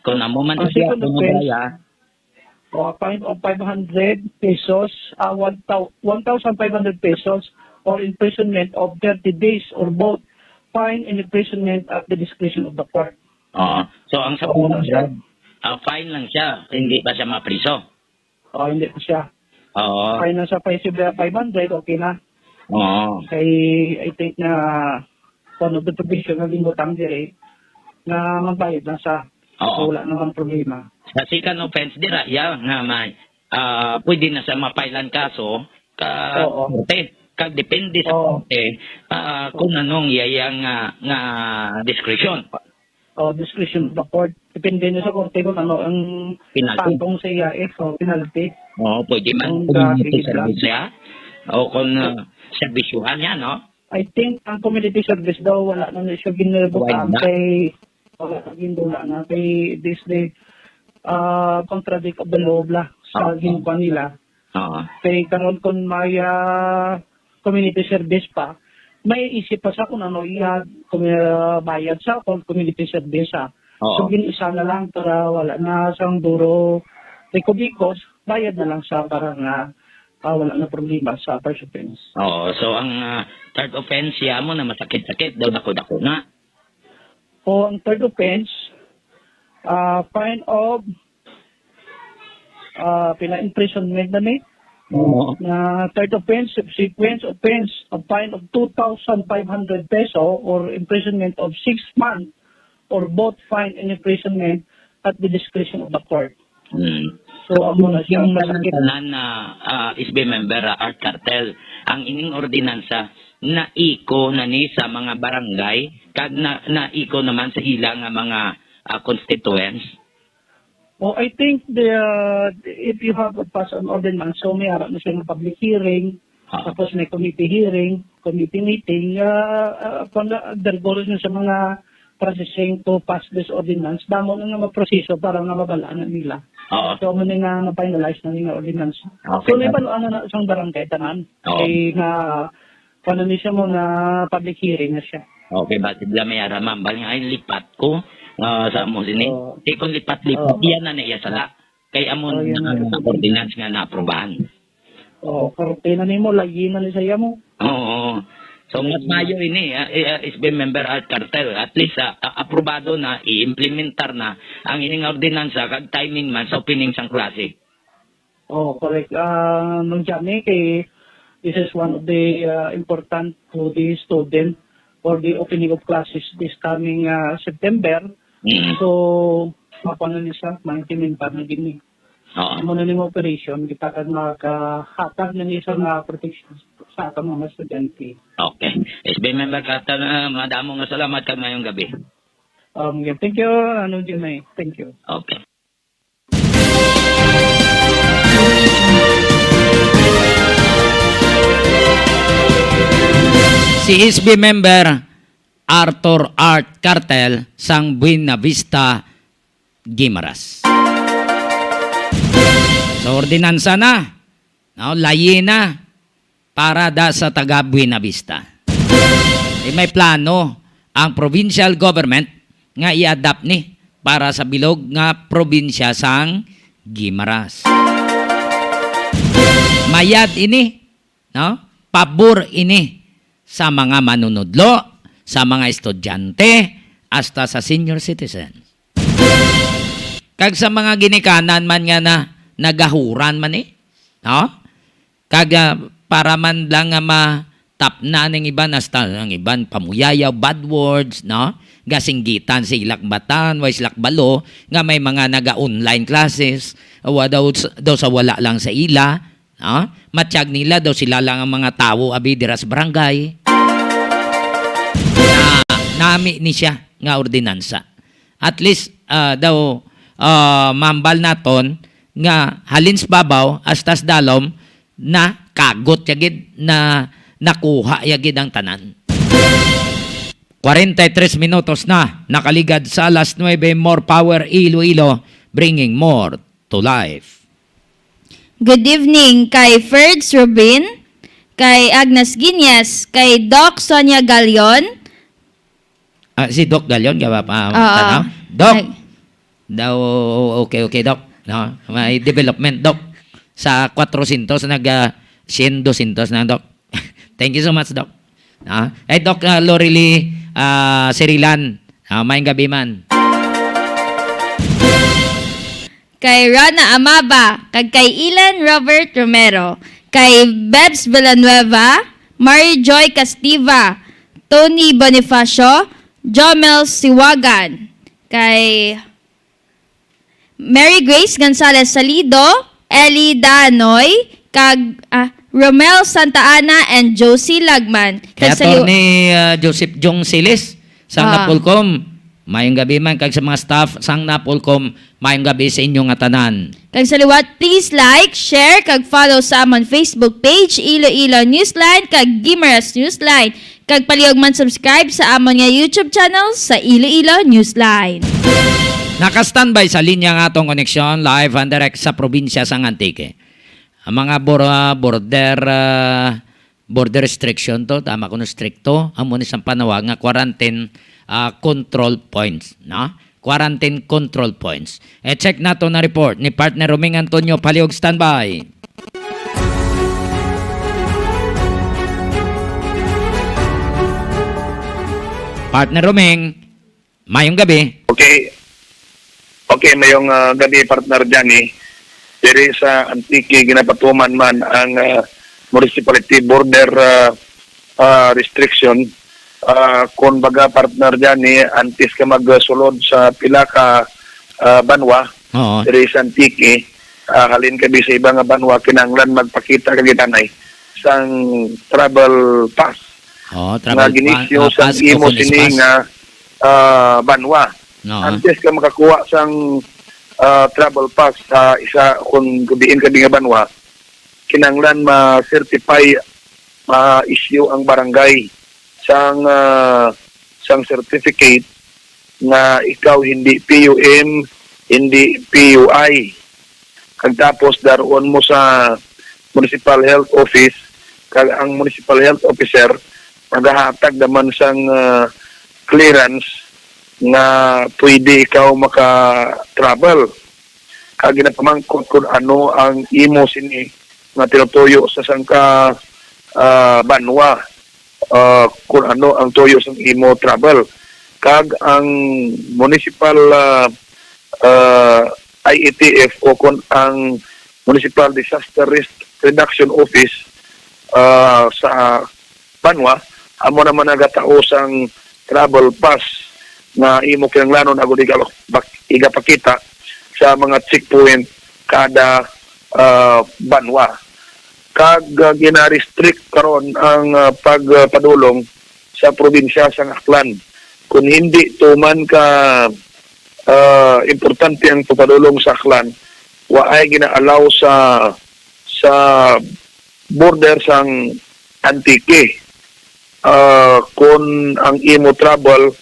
kung amo man Ang siya, second kung offense, mabaya, O, a fine of five hundred pesos, ah, one thou-, one thousand five hundred pesos or imprisonment of thirty days or both fine and imprisonment at the discretion of the court. Oo. So, ang sa Oo, five hundred, sir. Ah, fine lang siya, hindi ba siya mapriso? O, hindi pa siya. Oo. Fine na siya, five hundred, okay na. Oo. Kay, I think na one of the provision na ginbutang diri na magbayad na siya. Oo. So, wala naman problema. Sa second offense, dira, ya, nga may, ah, pwede na siya mapailan kaso, ka, Oo. korte. Kag depende sa Oo. korte, ah, kung anong iya, iya nga, nga discretion. O, discretion of the court. Depende na sa korte kung ano ang Penalty. patong sa iya, eh, so, penalty. Oo, pwede man Ang community dati, service niya. O kung, ah, serbisyuhan niya, no? I think ang community service daw wala na siya ginrevoke Wala na. Kay wala na, ginbula na kay this day, ah, contradict of the law bla sa Oo. ginkuha nila. Oo. Kay karon kung may, ah, community service pa, may isip pa sa kung ano iya, kung, ah, bayad sa kung community service, ah. Oo. So, gin-isa na lang para wala na sang duro riko-bikos, bayad na lang sa para nga, ah, wala na problema sa first offense. Oo, so ang, ah, third offense, siya mo na masakit-sakit daw, dako-dako na. O, ang third offense, ah, fine of, ah, pina-imprisonment na ni. Oo. Na third offense, subsequent offense, a fine of two thousand five hundred peso or imprisonment of six months or both fine and imprisonment at the discretion of the court. Hmm. So, amo na siya, Yung masakit. tanan-tanan na, ah, S B member, ah, Art Cartel, ang ining ordinansa, naiko na ni sa mga barangay, kag na, naiko naman sa ila nga mga, ah, constituents. Oh, I think the, uh, if you have a pass an ordinance, so may ara na siya ng public hearing, Ah. Tapos may committee hearing, committee meeting, ah, ah, pag, ah, undergo na sa mga processing to pass this ordinance, damo na nga maproseso para nga mabalaan nila. Oo. So, amo na nga ma-finalize na nga ordinance. Okay, So, may ba- panuan na sa barangay tanan. Oo. Kay na, paano ni siya mo na public hearing na siya. Okay, ba, sila may ara, ma'am, bali nga, ay, lipat ko, ah, sa mo sini. Oo. Di kung lipat-lipat, Oo. Yan na na iya sala. Kay amo Oo, yun na na. Ang ordinance nga naaprobahan. Oo, kortina nimo, lagi na ni saya mo. Oo. So, mas Lagi. Mayo ini, ah, eh, ah, S B member Art Cartel. At least, ah, ah, aprobado na, i-implementar na ang ining ordinansa, kag timing man sa opening sang klase. Oh, correct. Ah, Mang Johnny, kay this is one of the, ah, important to the student for the opening of classes this coming, ah, September. Mm. So, mapa na ni siya, ma-implement pa na gini. Oo. Amo na ni mga operation, kita kag makahatag na ni siya nga protection sa atong mga estudyante. Okay. S B member Cartel, ah, madamo nga salamat kag mayong gabi. Um, yeah, thank you, ano, Jimmy. Thank you. Okay. Si S B member Arthur Art Cartel sang Buena Vista, Guimaras. So, ordinansa na, no? Layi na para da sa taga Buena Vista. Di may plano ang provincial government nga i-adapt ni para sa bilog nga probinsya sang Guimaras. Mayad ini, no? Pabor ini sa mga manunudlo, sa mga estudyante, hasta sa senior citizens. Kag sa mga ginikanan man nga na nagahuran man, eh, no? Kag, ah, para man lang nga matapna ning iban, hasta ang iban pamuyayaw, bad words, no? Gasinggitan sa ilak batan, wa ilak balo, nga may mga naga-online classes, wa daw, daw sa wala lang sa ila, no? Matyag nila daw sila lang ang mga tawo abi dira sa barangay. Na, nami ni siya nga ordinansa. At least, ah, daw, ah, mambal naton nga halin sa babaw hasta sa dalom, nakagot ya gid, na nakuha ya gid ang tanan. Kwarenta y tres minutos na nakaligad sa alas nuebe. More power, Iloilo, bringing more to life. Good evening kay Ferds Rubin, kay Agnes Guiñez, kay Doc Sonia Galion. Ah, si Doc Galion, ka ba pa, Oo. Ano? Doc! Ay. Daw, okay, okay, Doc. No? May development, Doc. Sa kwatrocientos, nag, ah, syen, dosyentos na, Doc. Thank you so much, Doc. Ah, eh, Doc, ah, Lorely, ah, Sirilan. Ah, maayong gabi man. Kay Rana Amaba, kag kay Ilan Robert Romero, kay Bebs Villanueva, Mary Joy Castiva, Tony Bonifacio, Jomel Siwagan, kay Mary Grace Gonzalez Salido, Ellie Danoy, kag, ah, Romel Santa Ana and Josie Lagman. Kay Kag sa liw- Attorney, ah, Joseph Jong Siles, sang Ah. Napolcom, mayong gabi man, kag sa mga staff sang Napolcom, mayong gabi sa inyo nga tanan. Kag sa liwat, please like, share, kag follow sa amon Facebook page, Iloilo Newsline, kag Guimaras Newsline. Kag palihog man subscribe sa amon nga YouTube channel sa Iloilo Newsline. Naka-standby sa linya nga atong koneksyon, live and direct sa probinsya sang Antique. Ang mga bor-, ah, border, ah, border restriction to, tama kuno, stricto, amo ni sang panawag nga quarantine, ah, control points, no? Quarantine control points. E, check nato na report ni Partner Roming Antonio. Palihog standby. Partner Roming, mayong gabi. Okay. Okay, mayong, ah, gabi, partner Johnny. Diri sa Antique, ginapatuman man ang, ah, municipality border, ah, ah, restriction. Ah, kung baga, partner Johnny, antes ka magsulod sa pila ka, ah, banwa, Oo. Diri sa Antique, ah, halin ka bi sa iba nga banwa, kinahanglan magpakita ka gid anay sang travel pass Oo, nga travel pa-, ginisyo ah, sa pass o imo kung sini ispas. Nga, ah, banwa. Oo. Antes ka makakuha sang, ah, travel pass sa isa, kung diin ka bi nga banwa, kinahanglan ma-certify ma-issue ang barangay sang, ah, sang certificate nga ikaw hindi P U M, hindi P U I. Kag tapos daron mo sa Municipal Health Office, kag ang Municipal Health Officer nagahatag naman sang, ah, clearance nga pwede ikaw maka-travel. Kag ginapamangkot kung ano ang imo sini nga tinutuyo sa sangka, ah, banwa, ah, kung ano ang tuyo sang imo travel. Kag ang municipal, ah, ah, I E T F o kung ang Municipal Disaster Risk Reduction Office, ah, sa banwa, amo naman nagatao sang travel pass nga imo kinahanglanon agud iga-, bak-, igapakita sa mga checkpoint kada, ah, banwa. Kag, ah, gina-restrict karon ang, ah, pagpadulong sa probinsya sang Aklan. Kung hindi tuman ka, ah, importante ang pagpadulong sa Aklan, waay gina-allow sa, sa border sang Antique. Ah, kung ang imo travel,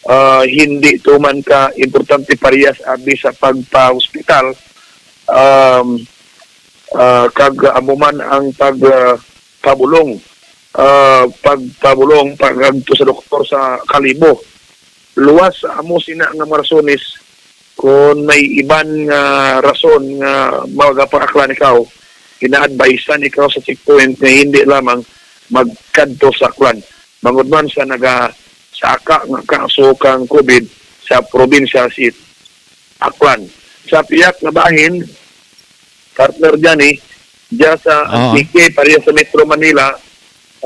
ah, hindi tuman ka importante parehas abi sa pagpa-hospital, um, ah, kag amo man ang pag, ah, pabulong, ah, pagpabulong pag-adto sa doktor sa Kalibo. Luwas sa amo sina nga mga rasones, kon may iban nga rason nga magapang-Aklan ikaw, ina-advisean ikaw sa checkpoint nga hindi lamang magkadto sa Aklan, bangod man sa nagasaka nga kaso kang COVID sa probinsya si Aklan. Sa pihak nga bahin, partner Johnny, diya sa Oo. Antique, pareha sa Metro Manila,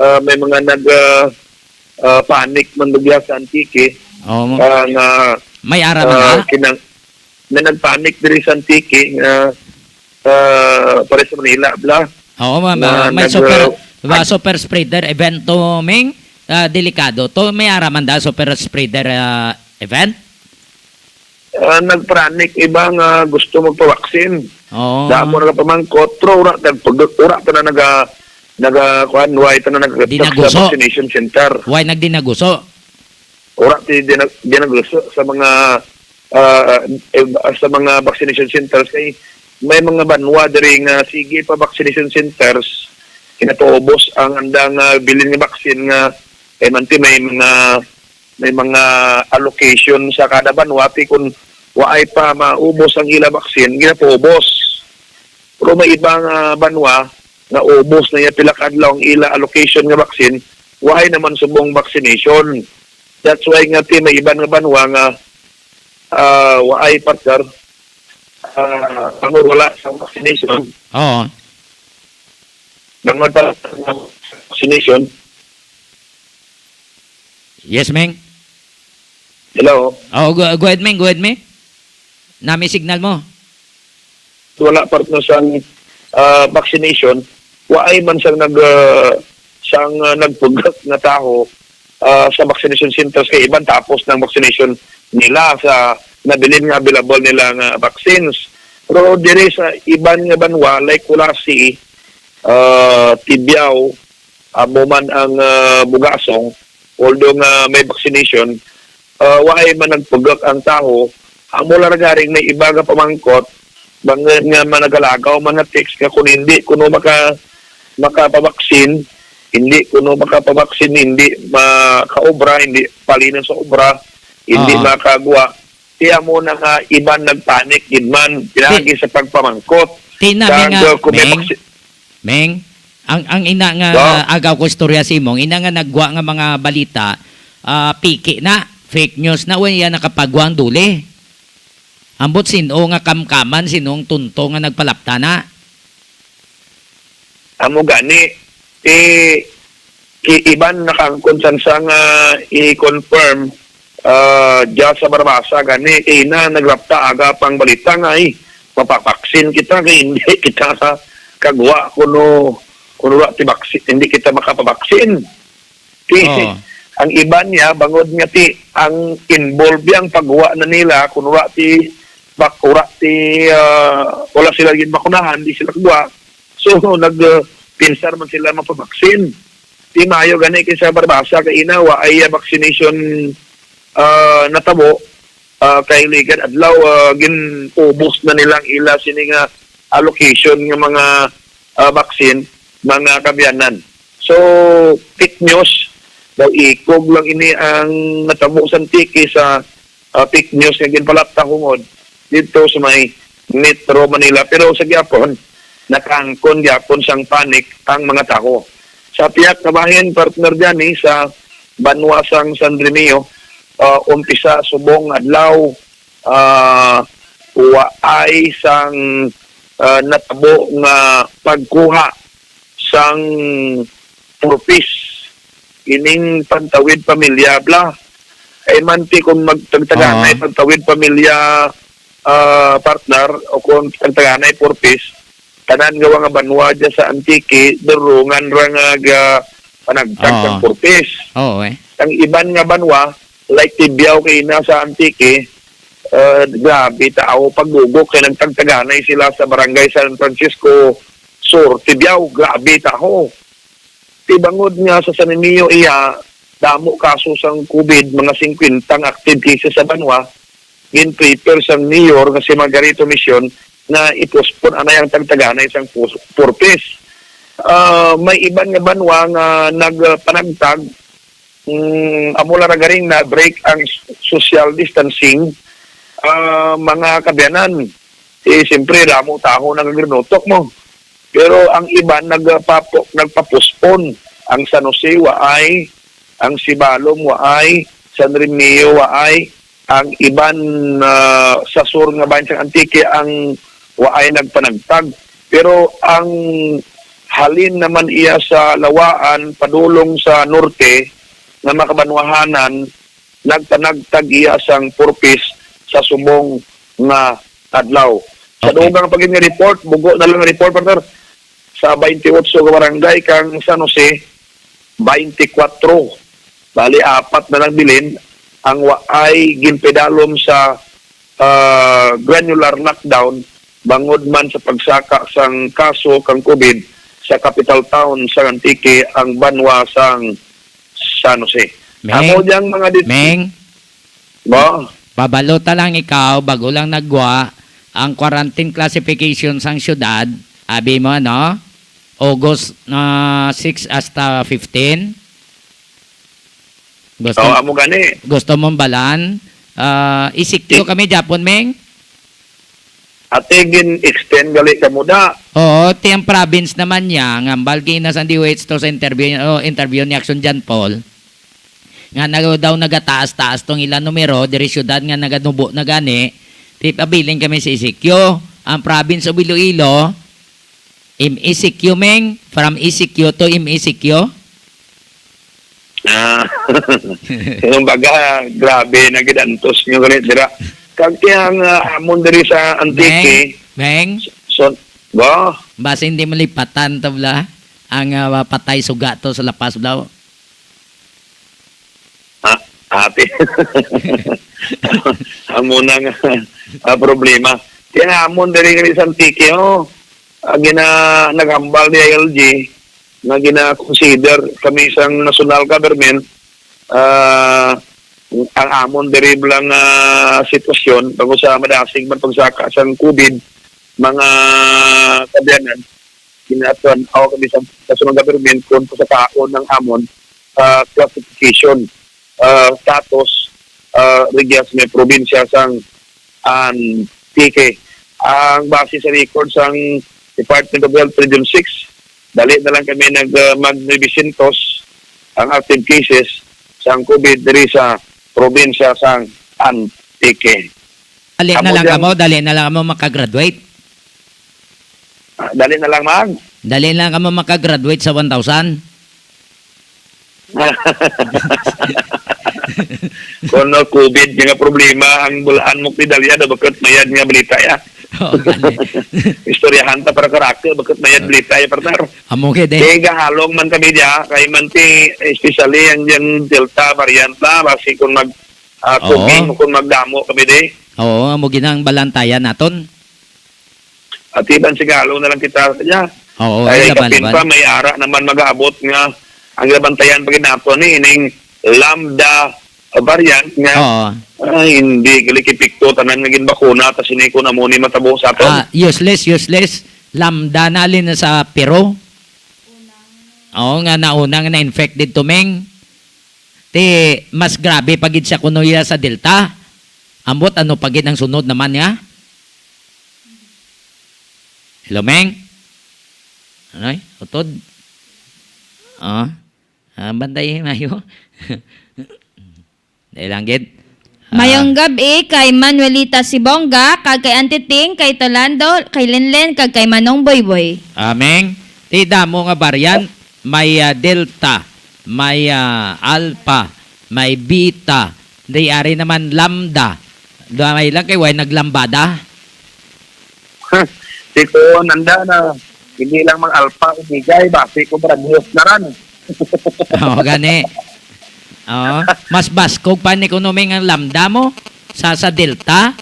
ah, may mga nag, ah, ah, panic man diya sa Antique. Oo, mo- Ah, nga, May ara man ah, na? kinang-, may nagpanic diri sa Antique nga, ah, pareha sa Manila, bla. Oo, ma-, ma-, Na may nag, super, ah, ba, ad- super spreader event to, Ming? Ah, delikado to. May ara man da super spreader, ah, event? Ah, nagpanic iba nga gusto magpabaksin. Oo. Damo na pamangkot, pero ura, nagpag-, ura pa na naga, naga, kuan, why pa na nag-, Dinaguso. Sa vaccination center. Why nagdinaguso? Ura ti dina-, dinaguso sa mga, ah, eh, sa mga vaccination centers kay may mga banwa diri nga sige pa vaccination centers, kinapaubos ang andang, ah, bilin nga baksin nga, eh, manti may mga may mga allocation sa kada banwa, ti kun waay pa maubos ang ila baksin, ginapaubos. Pero may iba nga banwa nga ubos na niya pila ka adlaw ang ila allocation nga baksin, waay naman subong vaccination. That's why nga ti may iban nga banwa nga, ah, waay, partner, ah, bangod wala sa vaccination. Oo. Bangod wala sa vaccination. Yes, Ming. Hello? Oh, go, go ahead, Ming. Go ahead, Ming. Nami signal mo. Wala, partner, sang, ah, vaccination. Waay man sang nag, ah, sang, ah, nagpugak nga tawo, ah, sa vaccination centers kay iban tapos ng vaccination nila sa nabilin nga available nila nga vaccines. Pero diri sa iban nga banwa, like Culasi, ah, Tibiao, amo man ang, ah, Bugasong, although nga may vaccination, ah, waay man nagpugak ang tawo. Amo lang garing may iba nga pamangkot, bangod nga managalagaw man nga text nga kung hindi kuno maka-, makapabaksin, hindi kuno makapabaksin, hindi makaobra, hindi palinan sa obra, hindi Oo. makagwa. Kaya mo na nga iban nagpanic gid man, pinagi Ti-, sa pagpamangkot. Ti na, Kag, Ming, ah, kung may Ming, vaccine Ming, ang, ang ina nga Do? agaw ko istorya sa imong, ina nga naggwa nga mga balita, ah, piki na, fake news na, unya nakapagwa ang duli. Ambot sin-o nga kamkaman, sin-o ang tunto nga nagpalapta na? Amo gani, eh, ki-, iban nakaangkon sang sa nga i-confirm, ah, diya sa Barbaza gani, eh, na naglapta aga pang balita nga, ay, mapabaksin kita, kay hindi kita kagwa kuno, kuno wala ti baksin, hindi kita makapabaksin. Ti, Oo. ang iban niya, bangod nga ti, ang involved yang pagwa na nila, kuno wala ti, bak-, wala ti, ah, wala sila ginbakunahan, di sila kagwa. So, nag, ah, pinsar man sila mapabaksin. Di maayo gani kay sa parabasa kay ina wa ay, ah, vaccination, ah, natabo, ah, kay ligad adlaw, ah, gin-ubos na nila ang ila sini nga allocation nga mga, ah, vaccine, mga kaabyanan. So, fake news daw, ikog lang ini ang natabo sa Antique sa, ah, fake news nga ginpalatahungod dito sa may Metro Manila. Pero sa gihapon, nakaangkon gihapon sang panic ang mga tawo. Sa pihak sa bahin, partner Johnny, sa banwa sang San Remigio, ah, umpisa subong adlaw, ah, waay sang, ah, natabo nga pagkuha sang purpis ining pantawid pamilya, bla. Ay man ti kung magtagtaganay Oo. pantawid pamilya, ah, partner, o kung tagtaganay purpis, tanan gawa nga banwa dya sa Antique, durungan ra nga ga-, panagtag Oo. sang purpis. Oo, eh. Ang iban nga banwa, like Tibiao kay na sa Antique, eh, grabe tao pagdugok kay nagtagtaganay sila sa Barangay San Francisco Sur, Tibiao, grabe tao. Ti bangod nga sa San Remigio iya, damo kaso sang COVID, mga singkwenta ang active cases sa banwa, gin-prepare sang mayor nga si Margarito Mission na i-postpone anay ang tagtaganay sang pus-, purpose. Ah, may iban nga banwa nga nagpanagtag, mm, amo lang na garing na-break ang s-, social distancing, ah, mga kaabyanan. Eh, siyempre, damo taho nagagrinutok mo. Pero ang iban nagpapo-, nagpa-postpone. Ang San Jose waay, ang Sibalom waay, San Remigio waay, ang iban, ah, sa sur nga bahin sang Antique ang waay nagpanagtag. Pero ang halin naman iya sa Lawaan padulong sa norte nga makabanwahanan, nagpanagtag iya sang purpose sa subong nga adlaw. Sa Okay. dugang pa gid nga report, bugo na lang report, partner. Sa twenty-eight ka barangay kang San Jose, twenty-four, bali, apat na lang bilin ang waay ginpedalom sa, ah, granular lockdown bangod man sa pagsaka sang kaso kang COVID sa capital town sang Antique, ang banwa sang San Jose. Meng, Amo diyang mga dit-, Meng, Ba? Pabalota lang ikaw, bago lang nagwa ang quarantine classification sang syudad, abi mo, ano? August, ah, six hasta fifteen. Gusto, Oh, amo gani. gusto mong balan? Ah, isikyo Is- kami, Japon, Meng? Ate, gin-extend gali ka mo da. Oo, ti ang province naman niya, nga hambal gina sa D O H to sa interview, oh, interview ni Action John Paul. Nga nag-, daw nagataas-taas tong ila numero, diri syudad nga naganubo na gani, ti pabilin kami sa E C Q. Ang province of Iloilo, M E C Q, Meng, from E C Q to M E C Q. Ah, kumbaga, grabe na gid ang tos nyo gali dira. Kag kaya nga amon diri sa Antique, Meng, Meng. So, ba? Basi hindi malipatan to, bla. Ang, ah, patay suga to sa La Paz, bla. Ah, ate. Amo na nga, ah, problema. Kaya amon diri nga sa Antique, oh. Ah, gina-, naghambal ni I L G nga gina-consider kami sang national government, ah, ang amon diri lang, ah, sitwasyon, bangod sa madasig man pagsaka sang COVID, mga kaabyanan, ginatuan-aw kami sa national government kung pasakaon ang amon, ah, classification, ah, status, ah, rugya sa may probinsya sang Antique. Ang base sa record sang Department of Health Region six, dali na lang kami nag, ah, mag-, nine hundred ang active cases sang COVID diri sa probinsya sang Antique. Dali na Amo lang dyan. kamo, dali na lang kamo makagraduate. Ah, dali na lang, Mag. Dali na lang kamo makagraduate sa one thousand. Kung no COVID nga problema, ang bulaan mo kay Dalia, daw bakit mayad nga balita, ya. Oo, gani. Istoryahan ta para karake, bakit mayad Oo. balita, ya, partner. Amo gid, eh. Kay gahalong man kami diya, kay man ti, especially ang, ang Delta variant na, basi kung mag, ah, Oo. tubing, kung magdamo kami di. Oo, amo ginang balantayan naton. At iban sigalo na lang kita sa iya. Oo, Ay, ay, kapin laban-laban. pa, may ara naman mag-aabot nga, Ang ginabantayan pa gid nato ni ining Lambda variant nga, Oo. ah, hindi gali epekto tanan nga ginbakuna ta sini kun amo ni matabo sa aton. Ah, useless, useless. Lambda na halin na sa Peru. Oo, nga nauna nga na-infect didto, Ming. Ti, mas grabe pa gid siya kuno iya sa Delta. Ambot ano pa gid ang sunod naman niya? Hello, Ming? Anay, utod? Ah, ah, bantay, mayo. Dahil lang gid. Ah, Mayong gab-i kay Manuelita Sibonga, kag kay Auntie Ting, kay Tolando, kay Linlin, kag kay Manong Boyboy. Aming, ti damo nga variant, may, ah, Delta, may, ah, Alpha, may Beta, di ari naman Lambda. Gamay lang kay way naglambada. Di ko nanda na, hindi lang mag-alpha, umigay, basi ko branyos na ran. Oo, gani. Oo. Mas baskog pa ni kuno, Ming, ang Lambda mo sa, sa Delta.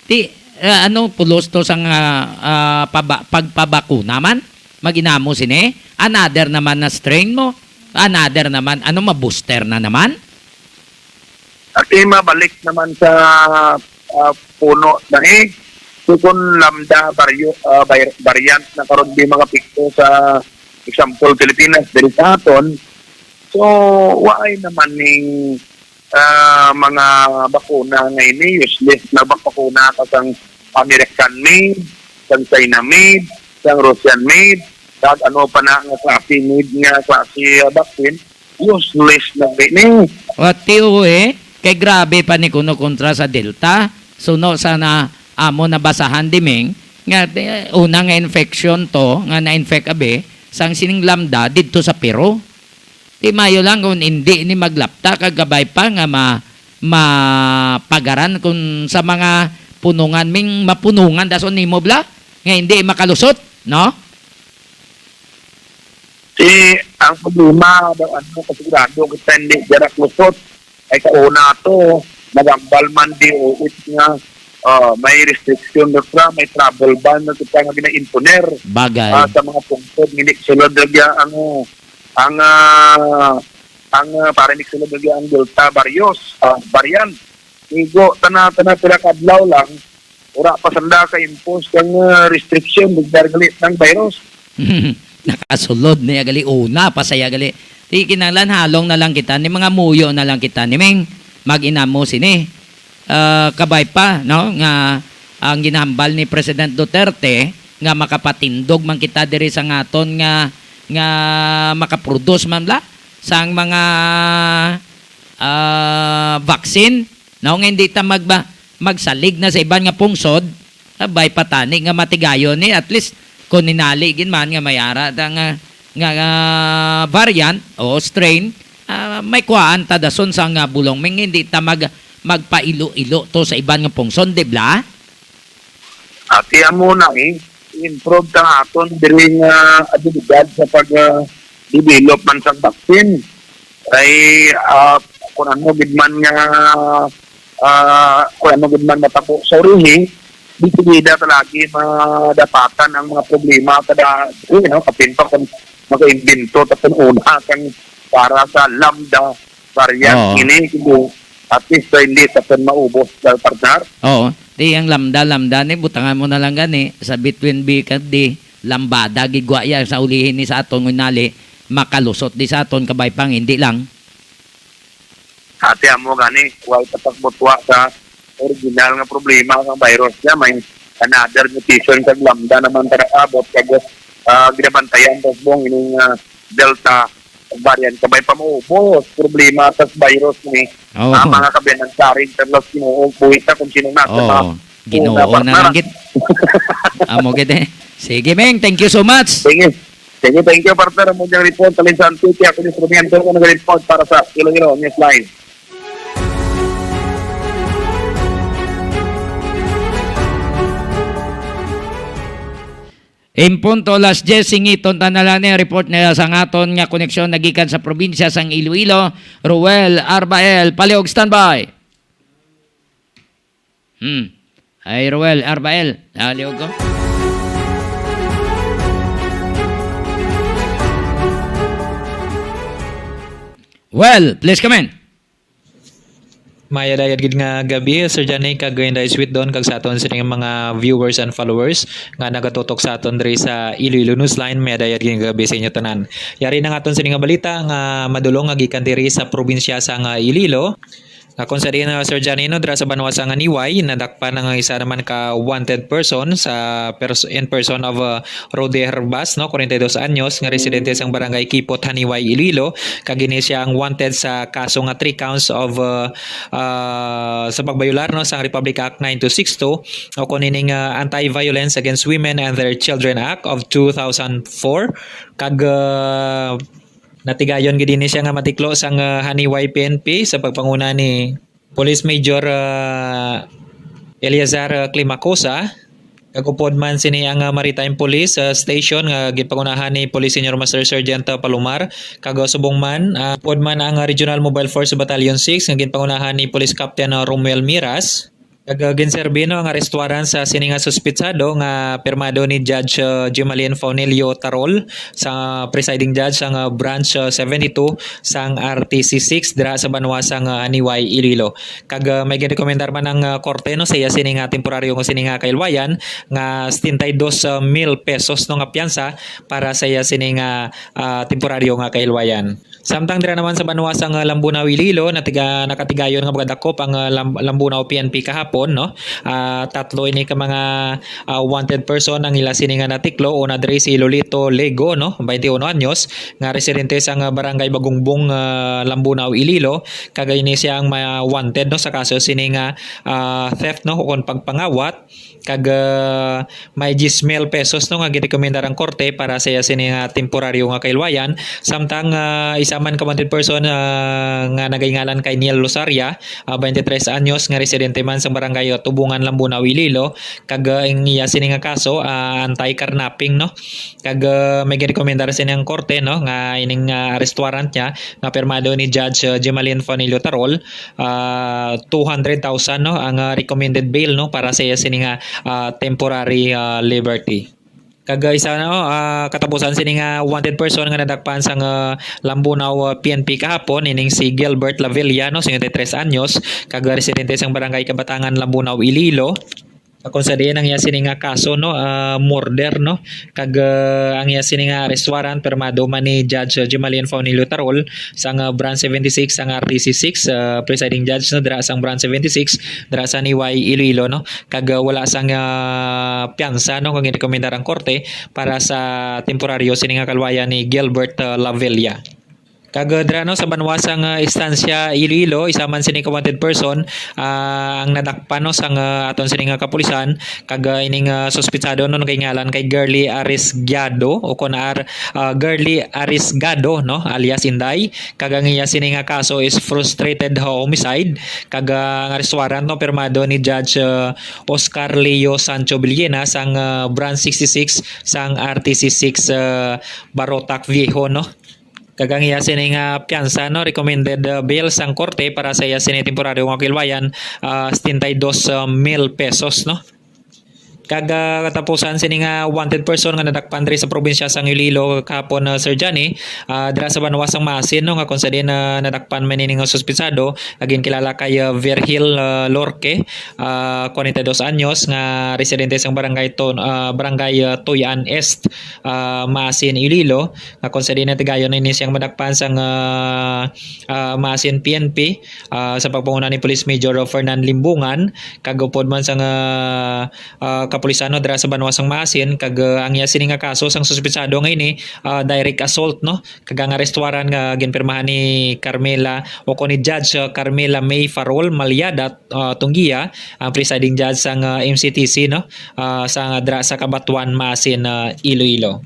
Ti, ah, ano, pulos to sang, ah, ah, paba-, pagpabakuna man? Mag-inamo sini? Another naman na strain mo? Another naman, ano, ma-booster na naman? Ati mabalik naman sa, ah, puno na eh. So, kung Lambda vario-, ah, var-, variant na karon di makapikto sa, example, Pilipinas, diri sa aton, so, waay naman ning, ah, mga bakuna nga ini, useless na bak-, bakuna ka sang American made, sang China made, sang Russian made, kag ano pa na nga klase made nga klase, ah, vaccine, useless na gid ni. Wa, ti, oo, eh. Kay grabe pa ni kuno kontra sa Delta. Suno sa na amo nabasahan, Diming, nga, eh, una nga infection to, nga na-infect abi, sang sining Lambda didto sa Peru. Ti mayo lang kung hindi ni maglapta, kag kabay pa nga ma-, mapagaran kung sa mga punungan, Ming, mapunungan dason nimo bala, nga hindi makalusot, no? Si, ang problema, daw, ano, kasigurado kita hindi dira lusot. Ay, kauna to, nagambal man D O H nga, ah, may restriction na sila, may travel ban na kita nga gina-imponer, Bagay. ah, sa mga pungsod, hindi sulod lagi ang, ang, ah, ang, ah, para hindi sulod lagi ang Delta varios, ah, variant. Igo, tana, tana, pila ka adlaw lang, wala pa sanda ka-impose kang, ah, restriction, lugar gali ng virus. Nakasulod niya gali, una pa saya gali. Di kinahanglan, halong na lang kita, ni mga muyo na lang kita, ni Ming, mag-inamo sini. Ah, kabay pa, no, nga ang ginahambal ni President Duterte nga makapatindog man kita diri sa ngaton nga, nga makaproduce man bala sang mga, ah, vaccine, no, nga hindi ta magba-, magsalig na sa iban nga pungsod, abay, patani nga matigayon ni, at least, kung ninali gid man nga may ara ta nga, nga, nga variant o strain, ah, may kuhaan ta dason sa nga bulong, Ming, hindi ta mag-, magpailo-ilo to sa iban nga pungsod, di bala? Ati amo na, eh, improve ta aton diri nga abilidad sa pag, ah, develop man sang vaccine. Ay, ah, kung ano gid man nga, ah, kung ano gid man matabo sa urihi, di sigida ta lagi madapatan ang mga problema kada, you know, kapin pa kung makaimbento ta kung una kang para sa Lambda variant Oo. ini, kundi at least, ah, hindi ta pun maubos, ah, partner. Oo. Di ang Lambda, Lambda ni, butangan mo na lang gani sa between B kag D, Lambada gid gwa ya sa ulihin ni sa aton ngunali, makalusot di sa aton kabay pang hindi lang. Ati amo gani, way tatak butwa sa original nga problema nga virus niya, may another mutation kag Lambda naman kada abot kag, ah, ginabantayan tas bong ining, ah, Delta variant kabay pa maubos problema tas virus ni Oo. ang mga kabinansarig sa los Ginoo, buhi ta kung sino na sa Oo. mga Ginoo una, na partner. lang gid. Amo gid eh. Sige, Ming. Thank you so much. Sige. Sige, thank you, partner. Amo diyang report. Talin sa Antique. Ako ni Sarmiento. Ako nag-report para sa Iloilo News Line. In punto, alas diyes, singiton ta na lang ni report nila sa ngaton nga koneksyon nagikan sa probinsya sang Iloilo, Roel Arbael. Palihog, standby. Hmm. Ay, Roel Arbael. Naliog ko. Well, please come in. Mayad-ayad gid nga gabi, Sir Johnny, kag Inday Sweet Don, kag sa aton sining mga viewers and followers nga nagatutok sa aton diri sa Iloilo Newsline. Mayad-ayad gid nga gabi sa inyo tanan. Yari na nga aton sining nga balita nga madulong nga gikan diri sa probinsya sa nga Iloilo. Nga kung sa diin, uh, Sir Johnny, no, dira sa banwa sa nga Niway, nadakpan ang isa naman ka wanted person sa pers- in person of uh, Rode Herbas, no, forty-two anyos, nga residente sang barangay Kipot, Haniway, Iloilo, kag ini siya ang wanted sa kaso nga three counts of uh, uh, sa pagbayular, no, sang Republic Act nine two six two o kun ining uh, Anti-Violence Against Women and Their Children Act of two thousand four, kag uh, natigayon gid ini siya nga matiklo sang uh, Haniway P N P sa pagpanguna ni Police Major uh, Eleazar uh, Climacosa. Kag upod man sini ang uh, Maritime Police uh, Station nga ginpangunahan ni Police Senior Master Sergeant uh, Palomar. Kag uh, subong man, uh, upod man ang uh, Regional Mobile Force Battalion six nga ginpangunahan ni Police Captain uh, Romuel Miras. Kag uh, ginserbi, no, ang arestuaran sa sini nga suspitsado nga pirmado ni Judge uh, Gemaline Faunilio Tarol, sa presiding judge sang uh, Branch uh, seventy-two sang R T C six dira sa banwa sang uh, Haniway, Iloilo. Kag uh, may ginrekomendar man ang uh, korte, no, sa iya sini nga temporaryo nga sini nga kahilwayan nga setenta y dos mil pesos, no, nga piyansa para sa iya sini nga uh, temporaryo nga kahilwayan. Samtang dira naman sa banwa sang uh, Lambunao, Iloilo, natiga, nakatigayon nga magadakop ang uh, Lam- Lambunao P N P kahapon, no? Uh, tatlo ini ka mga uh, wanted person ang ila sini nga natiklo, una diri si Lolito Lego, no, twenty-one anyos, nga residente sang uh, barangay Bagungbong, uh, Lambunao, Iloilo, kag ini siya ang ma- wanted, no, sa kaso sini nga uh, theft, no, o kon pagpangawat, kag uh, may diyes mil pesos, no, nga girekomendar ang korte para sa iya sini nga temporaryo nga kahilwayan. Samtang uh, isa man ka wanted person uh, nga nagaingalan kay Neil Losaria, uh, twenty-three anyos, nga residente man sa barangay Tubungan, Lambunao, Iloilo, kag uh, ang iya sini nga kaso uh, anti-carnapping, no. Kag uh, may girekomendar sini ang korte, no, nga ining uh, arrest warrant niya nga pirmado ni Judge uh, Gemaline Fanilio Tarol, uh, two hundred thousand, no, ang uh, recommended bail, no, para sa iya sini nga uh, temporary uh, liberty. Kag uh, isa, no, uh, katapusan sini nga wanted person nga nadakpan sang uh, Lambunao uh, P N P kahapon, ining si Gilbert Lavilla, no, singkwenta y tres anyos, kag uh, residente sang barangay Kabatangan, Lambunao, Iloilo. Kung sa diin ang iya sini nga kaso, no, uh, murder, no, kag uh, ang iya sini nga arrest warrant pirmado man ni Judge uh, Jimalian Faunilio Tarol sang uh, Branch seventy-six sang R T C six, uh, presiding judge, no, dira sang Branch seventy-six dira sa Niway, Iloilo, no, kag uh, wala sang uh, piyansa, no, kung girekomendar ang korte para sa temporaryo sini nga kalwayan ni Gilbert uh, Lavilla. Kag uh, dira, no, sa banwa sang uh, Estancia, Iloilo, isa man sini ka wanted person uh, ang nadakpan, no, sang uh, aton sini nga kapulisan, kag uh, ining uh, suspitsado, no, nagaingalan kay Girly Arisgado o kon ar uh, Girly Arisgado, no, alias Inday, kag ang iya sini nga kaso is frustrated homicide, kag uh, ang arrest warrant, no, pirmado ni Judge uh, Oscar Leo Sancho Villena sang uh, Branch sixty-six sang R T C six uh, Barotac Viejo, no. Kag ang iya sini nga piyansa, no, recommended uh, bail sang korte para sa iya sini temporaryo nga kilwayan, uh, setenta y dos mil pesos, no. Kag uh, katapusan sini nga wanted person nga nadakpan diri sa probinsya sang Iloilo kahapon, uh, Sir Johnny, uh, dira sa banwa sang Maasin, no, nga kung sa din uh, nadakpan man ini nga suspitsado, nga ginkilala kay uh, Virgil uh, Lorque, uh, forty-dos anyos, nga residente sang barangay Ton, uh, barangay uh, Tuyan Est, uh, Maasin, Iloilo, nga kung sa din natigayon ini siyang madakpan sang uh, uh, Maasin P N P, uh, sa pagpanguna ni Police Major Fernan Limbungan, kag upod man sang uh, uh, kapulisan, no, dira sa banwa sang Maasin, kag uh, ang iya sini nga kaso sang suspitsado nga ini uh, direct assault, no, kag ang arrest warrant nga ginpirmahan ni Carmela o kon ni Judge uh, Carmela May Farol Malyada uh, Tunggia, ang presiding judge sang uh, M C T C, no, uh, sa dira sa Cabatuan, Maasin, uh, Iloilo.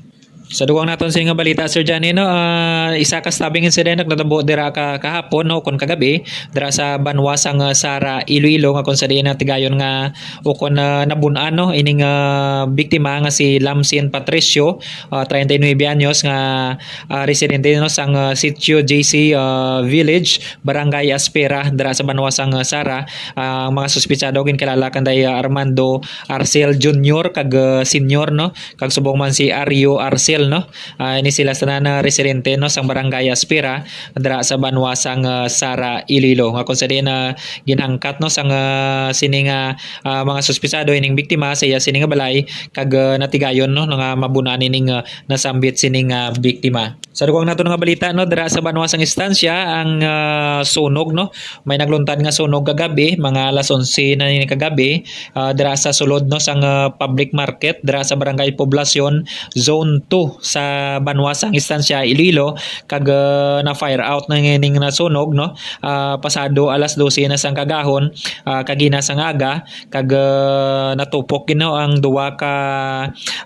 Sa dugang naton sini nga balita, Sir Johnny, no, uh, isa ka stabbing incident nagtabo dira ka kahapon, no, kon kagabi, dira sa banwa sang uh, Sara, Iloilo, nga kung sa diin natigayon nga o kon uh, nabun-an, no, ining uh, biktima nga si Lamsin Patricio, uh, treinta y nueve anyos, nga uh, residente, no, sang uh, Sitio J C uh, Village, Barangay Aspera, dira sa banwa sang uh, Sara. Uh, ang mga suspitsado ginkilala kanday uh, Armando Arcel Junior kag uh, Senior, no, kag subong man si Ario Arcel no? Ah, ini sila sa na residente, no, sang Barangay Aspira, dira sa banwa sang, ah, Sara, Iloilo. Nga kung sa diin na ginhangkat, no, sang, ah, sini nga, ah, mga suspisado ining biktima sa iya sini nga balay, kag, ah, natigayon, no, nga mabun-an ining, ah, nasambit sini nga biktima. Sa dugang nato nga balita, no, dira sa banwa sang Estancia, ang, ah, sunog, no, may nagluntad nga sunog kagabi, mga alas onse na ni kagabi, ah, dira sa sulod, no, sang, ah, public market, dira sa Barangay Poblacion, Zone two, sa banwa sang Estancia, Iloilo, kag, ah, na-fire out na nga ining nasunog, no, ah, pasado alas dose na sang kagahon, ah, kagina sang aga, kag, ah, natupok gid, no, ang duwa ka,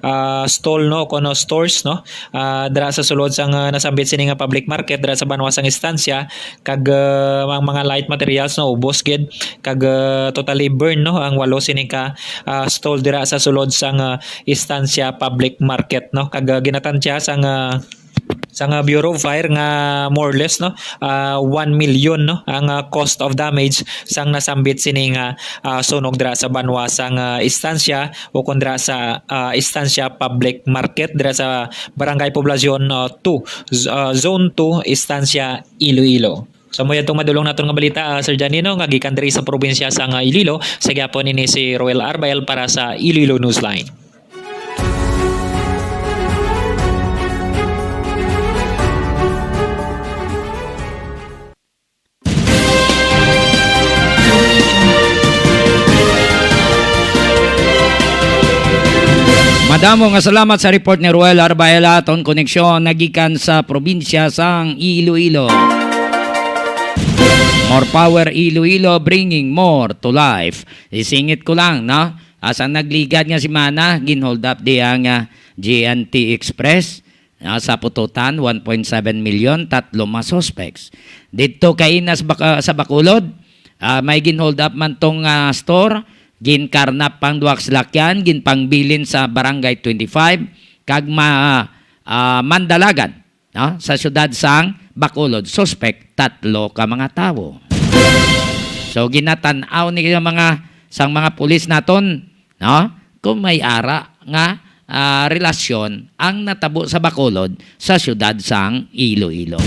ah, stall, no, kuno stores, no, ah, dira sa sulod sang, ah, nasambit sini nga public market dira sa banwa sang Estancia, kag, ah, ang mga light materials, no, ubos gid, kag, ah, totally burn, no, ang walo sini ka, ah, stall dira sa sulod sang, ah, Estancia Public Market, no, kag, ah, ginatantya sang, ah, sang, ah, Bureau of Fire nga more or less, no, ah, one million, no, ang, ah, cost of damage sang nasambit sini nga, ah, sunog dira sa banwa sang, ah, Estancia o kon dira sa, ah, Estancia Public Market dira sa Barangay Poblacion, ah, two, z-, ah, Zone two, Estancia, Iloilo. So, amo yadtong madulong naton nga balita, ah, Sir Janino, nga gikan diri sa probinsya sang, ah, Iloilo. Sa gihapon ini si Roel Arbael para sa Iloilo Newsline. Madamo nga salamat sa report ni Ruel Arbaela, aton koneksyon nagikan sa probinsya sang Iloilo. More power Iloilo, bringing more to life. Isingit ko lang, no? Asa nagligad nga semana, ginhold up di ang, ah, G N T Express. Ah, sa Pututan, one point seven million, tatlo mga suspects. Didto kay Inas Bac-, ah, sa Bacolod, ah, may gin-hold up man tong, ah, store, ginkarnap pang duha ka salakyan, ginpangbilin sa Barangay twenty-five, kag ma-, ah, Mandalagan, no, sa siyudad sang Bacolod. Suspect, tatlo ka mga tawo. So, ginatan-aw ni mga, sang mga pulis naton, no? Kung may ara nga, ah, relasyon ang natabo sa Bacolod sa siyudad sang Iloilo.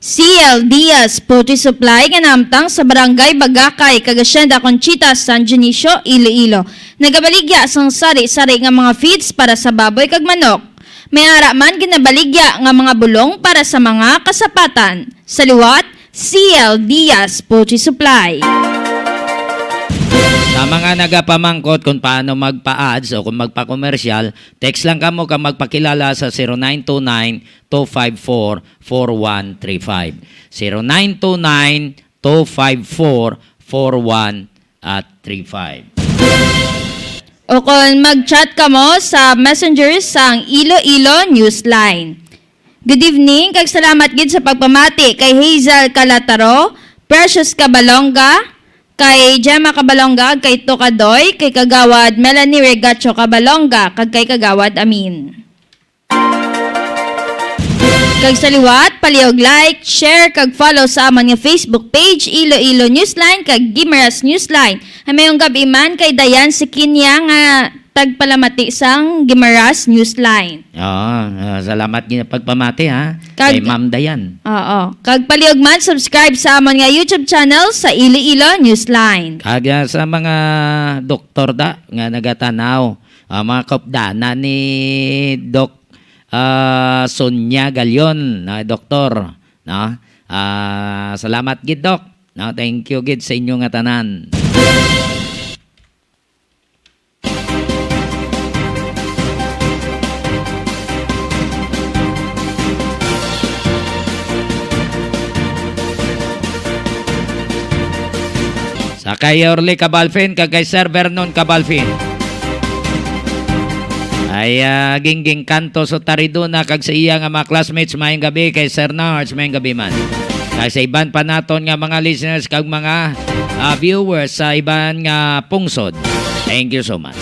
C L Diaz Poultry Supply nga nahamtang sa Barangay Bagakay kag Hacienda Conchita, San Dionisio, Iloilo, nagabaligya sang sari-sari nga mga feeds para sa baboy kag manok. May ara man ginabaligya nga mga bulong para sa mga kasapatan. Sa liwat, C L Diaz Poultry Supply. Sa mga nagapamangkot kung paano magpa-ads o kung magpa-commercial, text lang kamo ka magpakilala sa zero nine two nine, two five four, four one three five. Zero nine two nine, two five four, four one three five. O kon mag-chat kamo sa Messenger sang Iloilo Newsline. Good evening, kag salamat gid sa pagpamati kay Hazel Calataro, Precious Cabalonga, kay Gemma Cabalonga, kay Tokadoy, kay Kagawad Melanie Regacho Cabalonga, kag kay Kagawad Amin. Kag sa liwat, palihog like, share, kag follow sa amon nga Facebook page, Iloilo Newsline, kag Guimaras Newsline. Ay mayong gab-i man kay Dayan Sikinya nga tagpalamati sang Guimaras Newsline. Oo, ah, salamat gid pagpamati, ha, Kag kay Ma'am Dayan. Oo. Kag palihog man, subscribe sa amon nga YouTube channel sa Iloilo Newsline. Kag, ah, sa mga doktor da nga nagatanaw, ah, mga kaupdanan ni Doc, ah, Sonia Galion, na doktor, no? Ah, salamat gid, Doc. No, thank you gid sa inyo nga tanan. Sa kay Orly Cabalfin kag kay Sir Vernon Cabalfin. Ay, ah, gingging kanto sa Taridona kag sa iya nga mga classmates, mayong gabi kay Sir Nars, mayong gabi man. Kag sa iban pa naton nga mga listeners kag mga, ah, viewers sa iban nga pungsod. Thank you so much.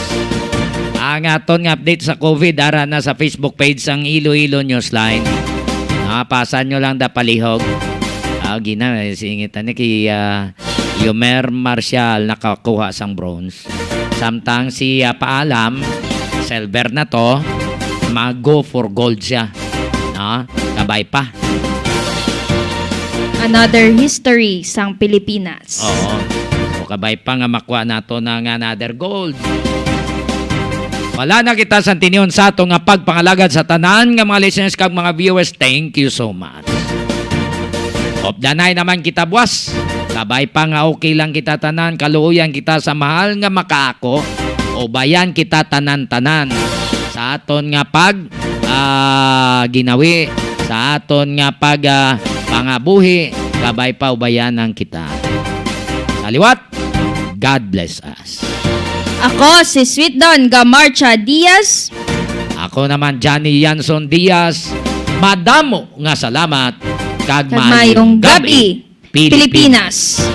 Ang aton nga update sa COVID, ara na sa Facebook page sang Iloilo Newsline. Ah, pasa nyo lang da palihog. Agi na, eh, singit na ni kay, ah, Yomer Marcial nakakuha sang bronze. Samtang si, ah, Paalam, silver na to, mag-go for gold siya. No? Kabay pa. Another history sang Pilipinas. Oo. So, kabay pa nga makuha nato na nga another gold. Wala na kita sa tinion sa ato nga pagpangalagad sa tanan nga mga listeners kag mga viewers. Thank you so much. Updanay naman kita, buwas. Kabay pa nga okay lang kita tanan, kaluoyan kita sa mahal nga makaako, ubayan kita tanan-tanan sa aton nga pag, ah, ginawi, sa aton nga pag, ah, pangabuhi, kabay pa ubayan ang kita. Sa liwat, God bless us. Ako si Sweet Don Gamarcha Diaz. Ako naman, Johnny Yanson Diaz. Madamo nga salamat kag Kag mayong gabi, Pilipinas.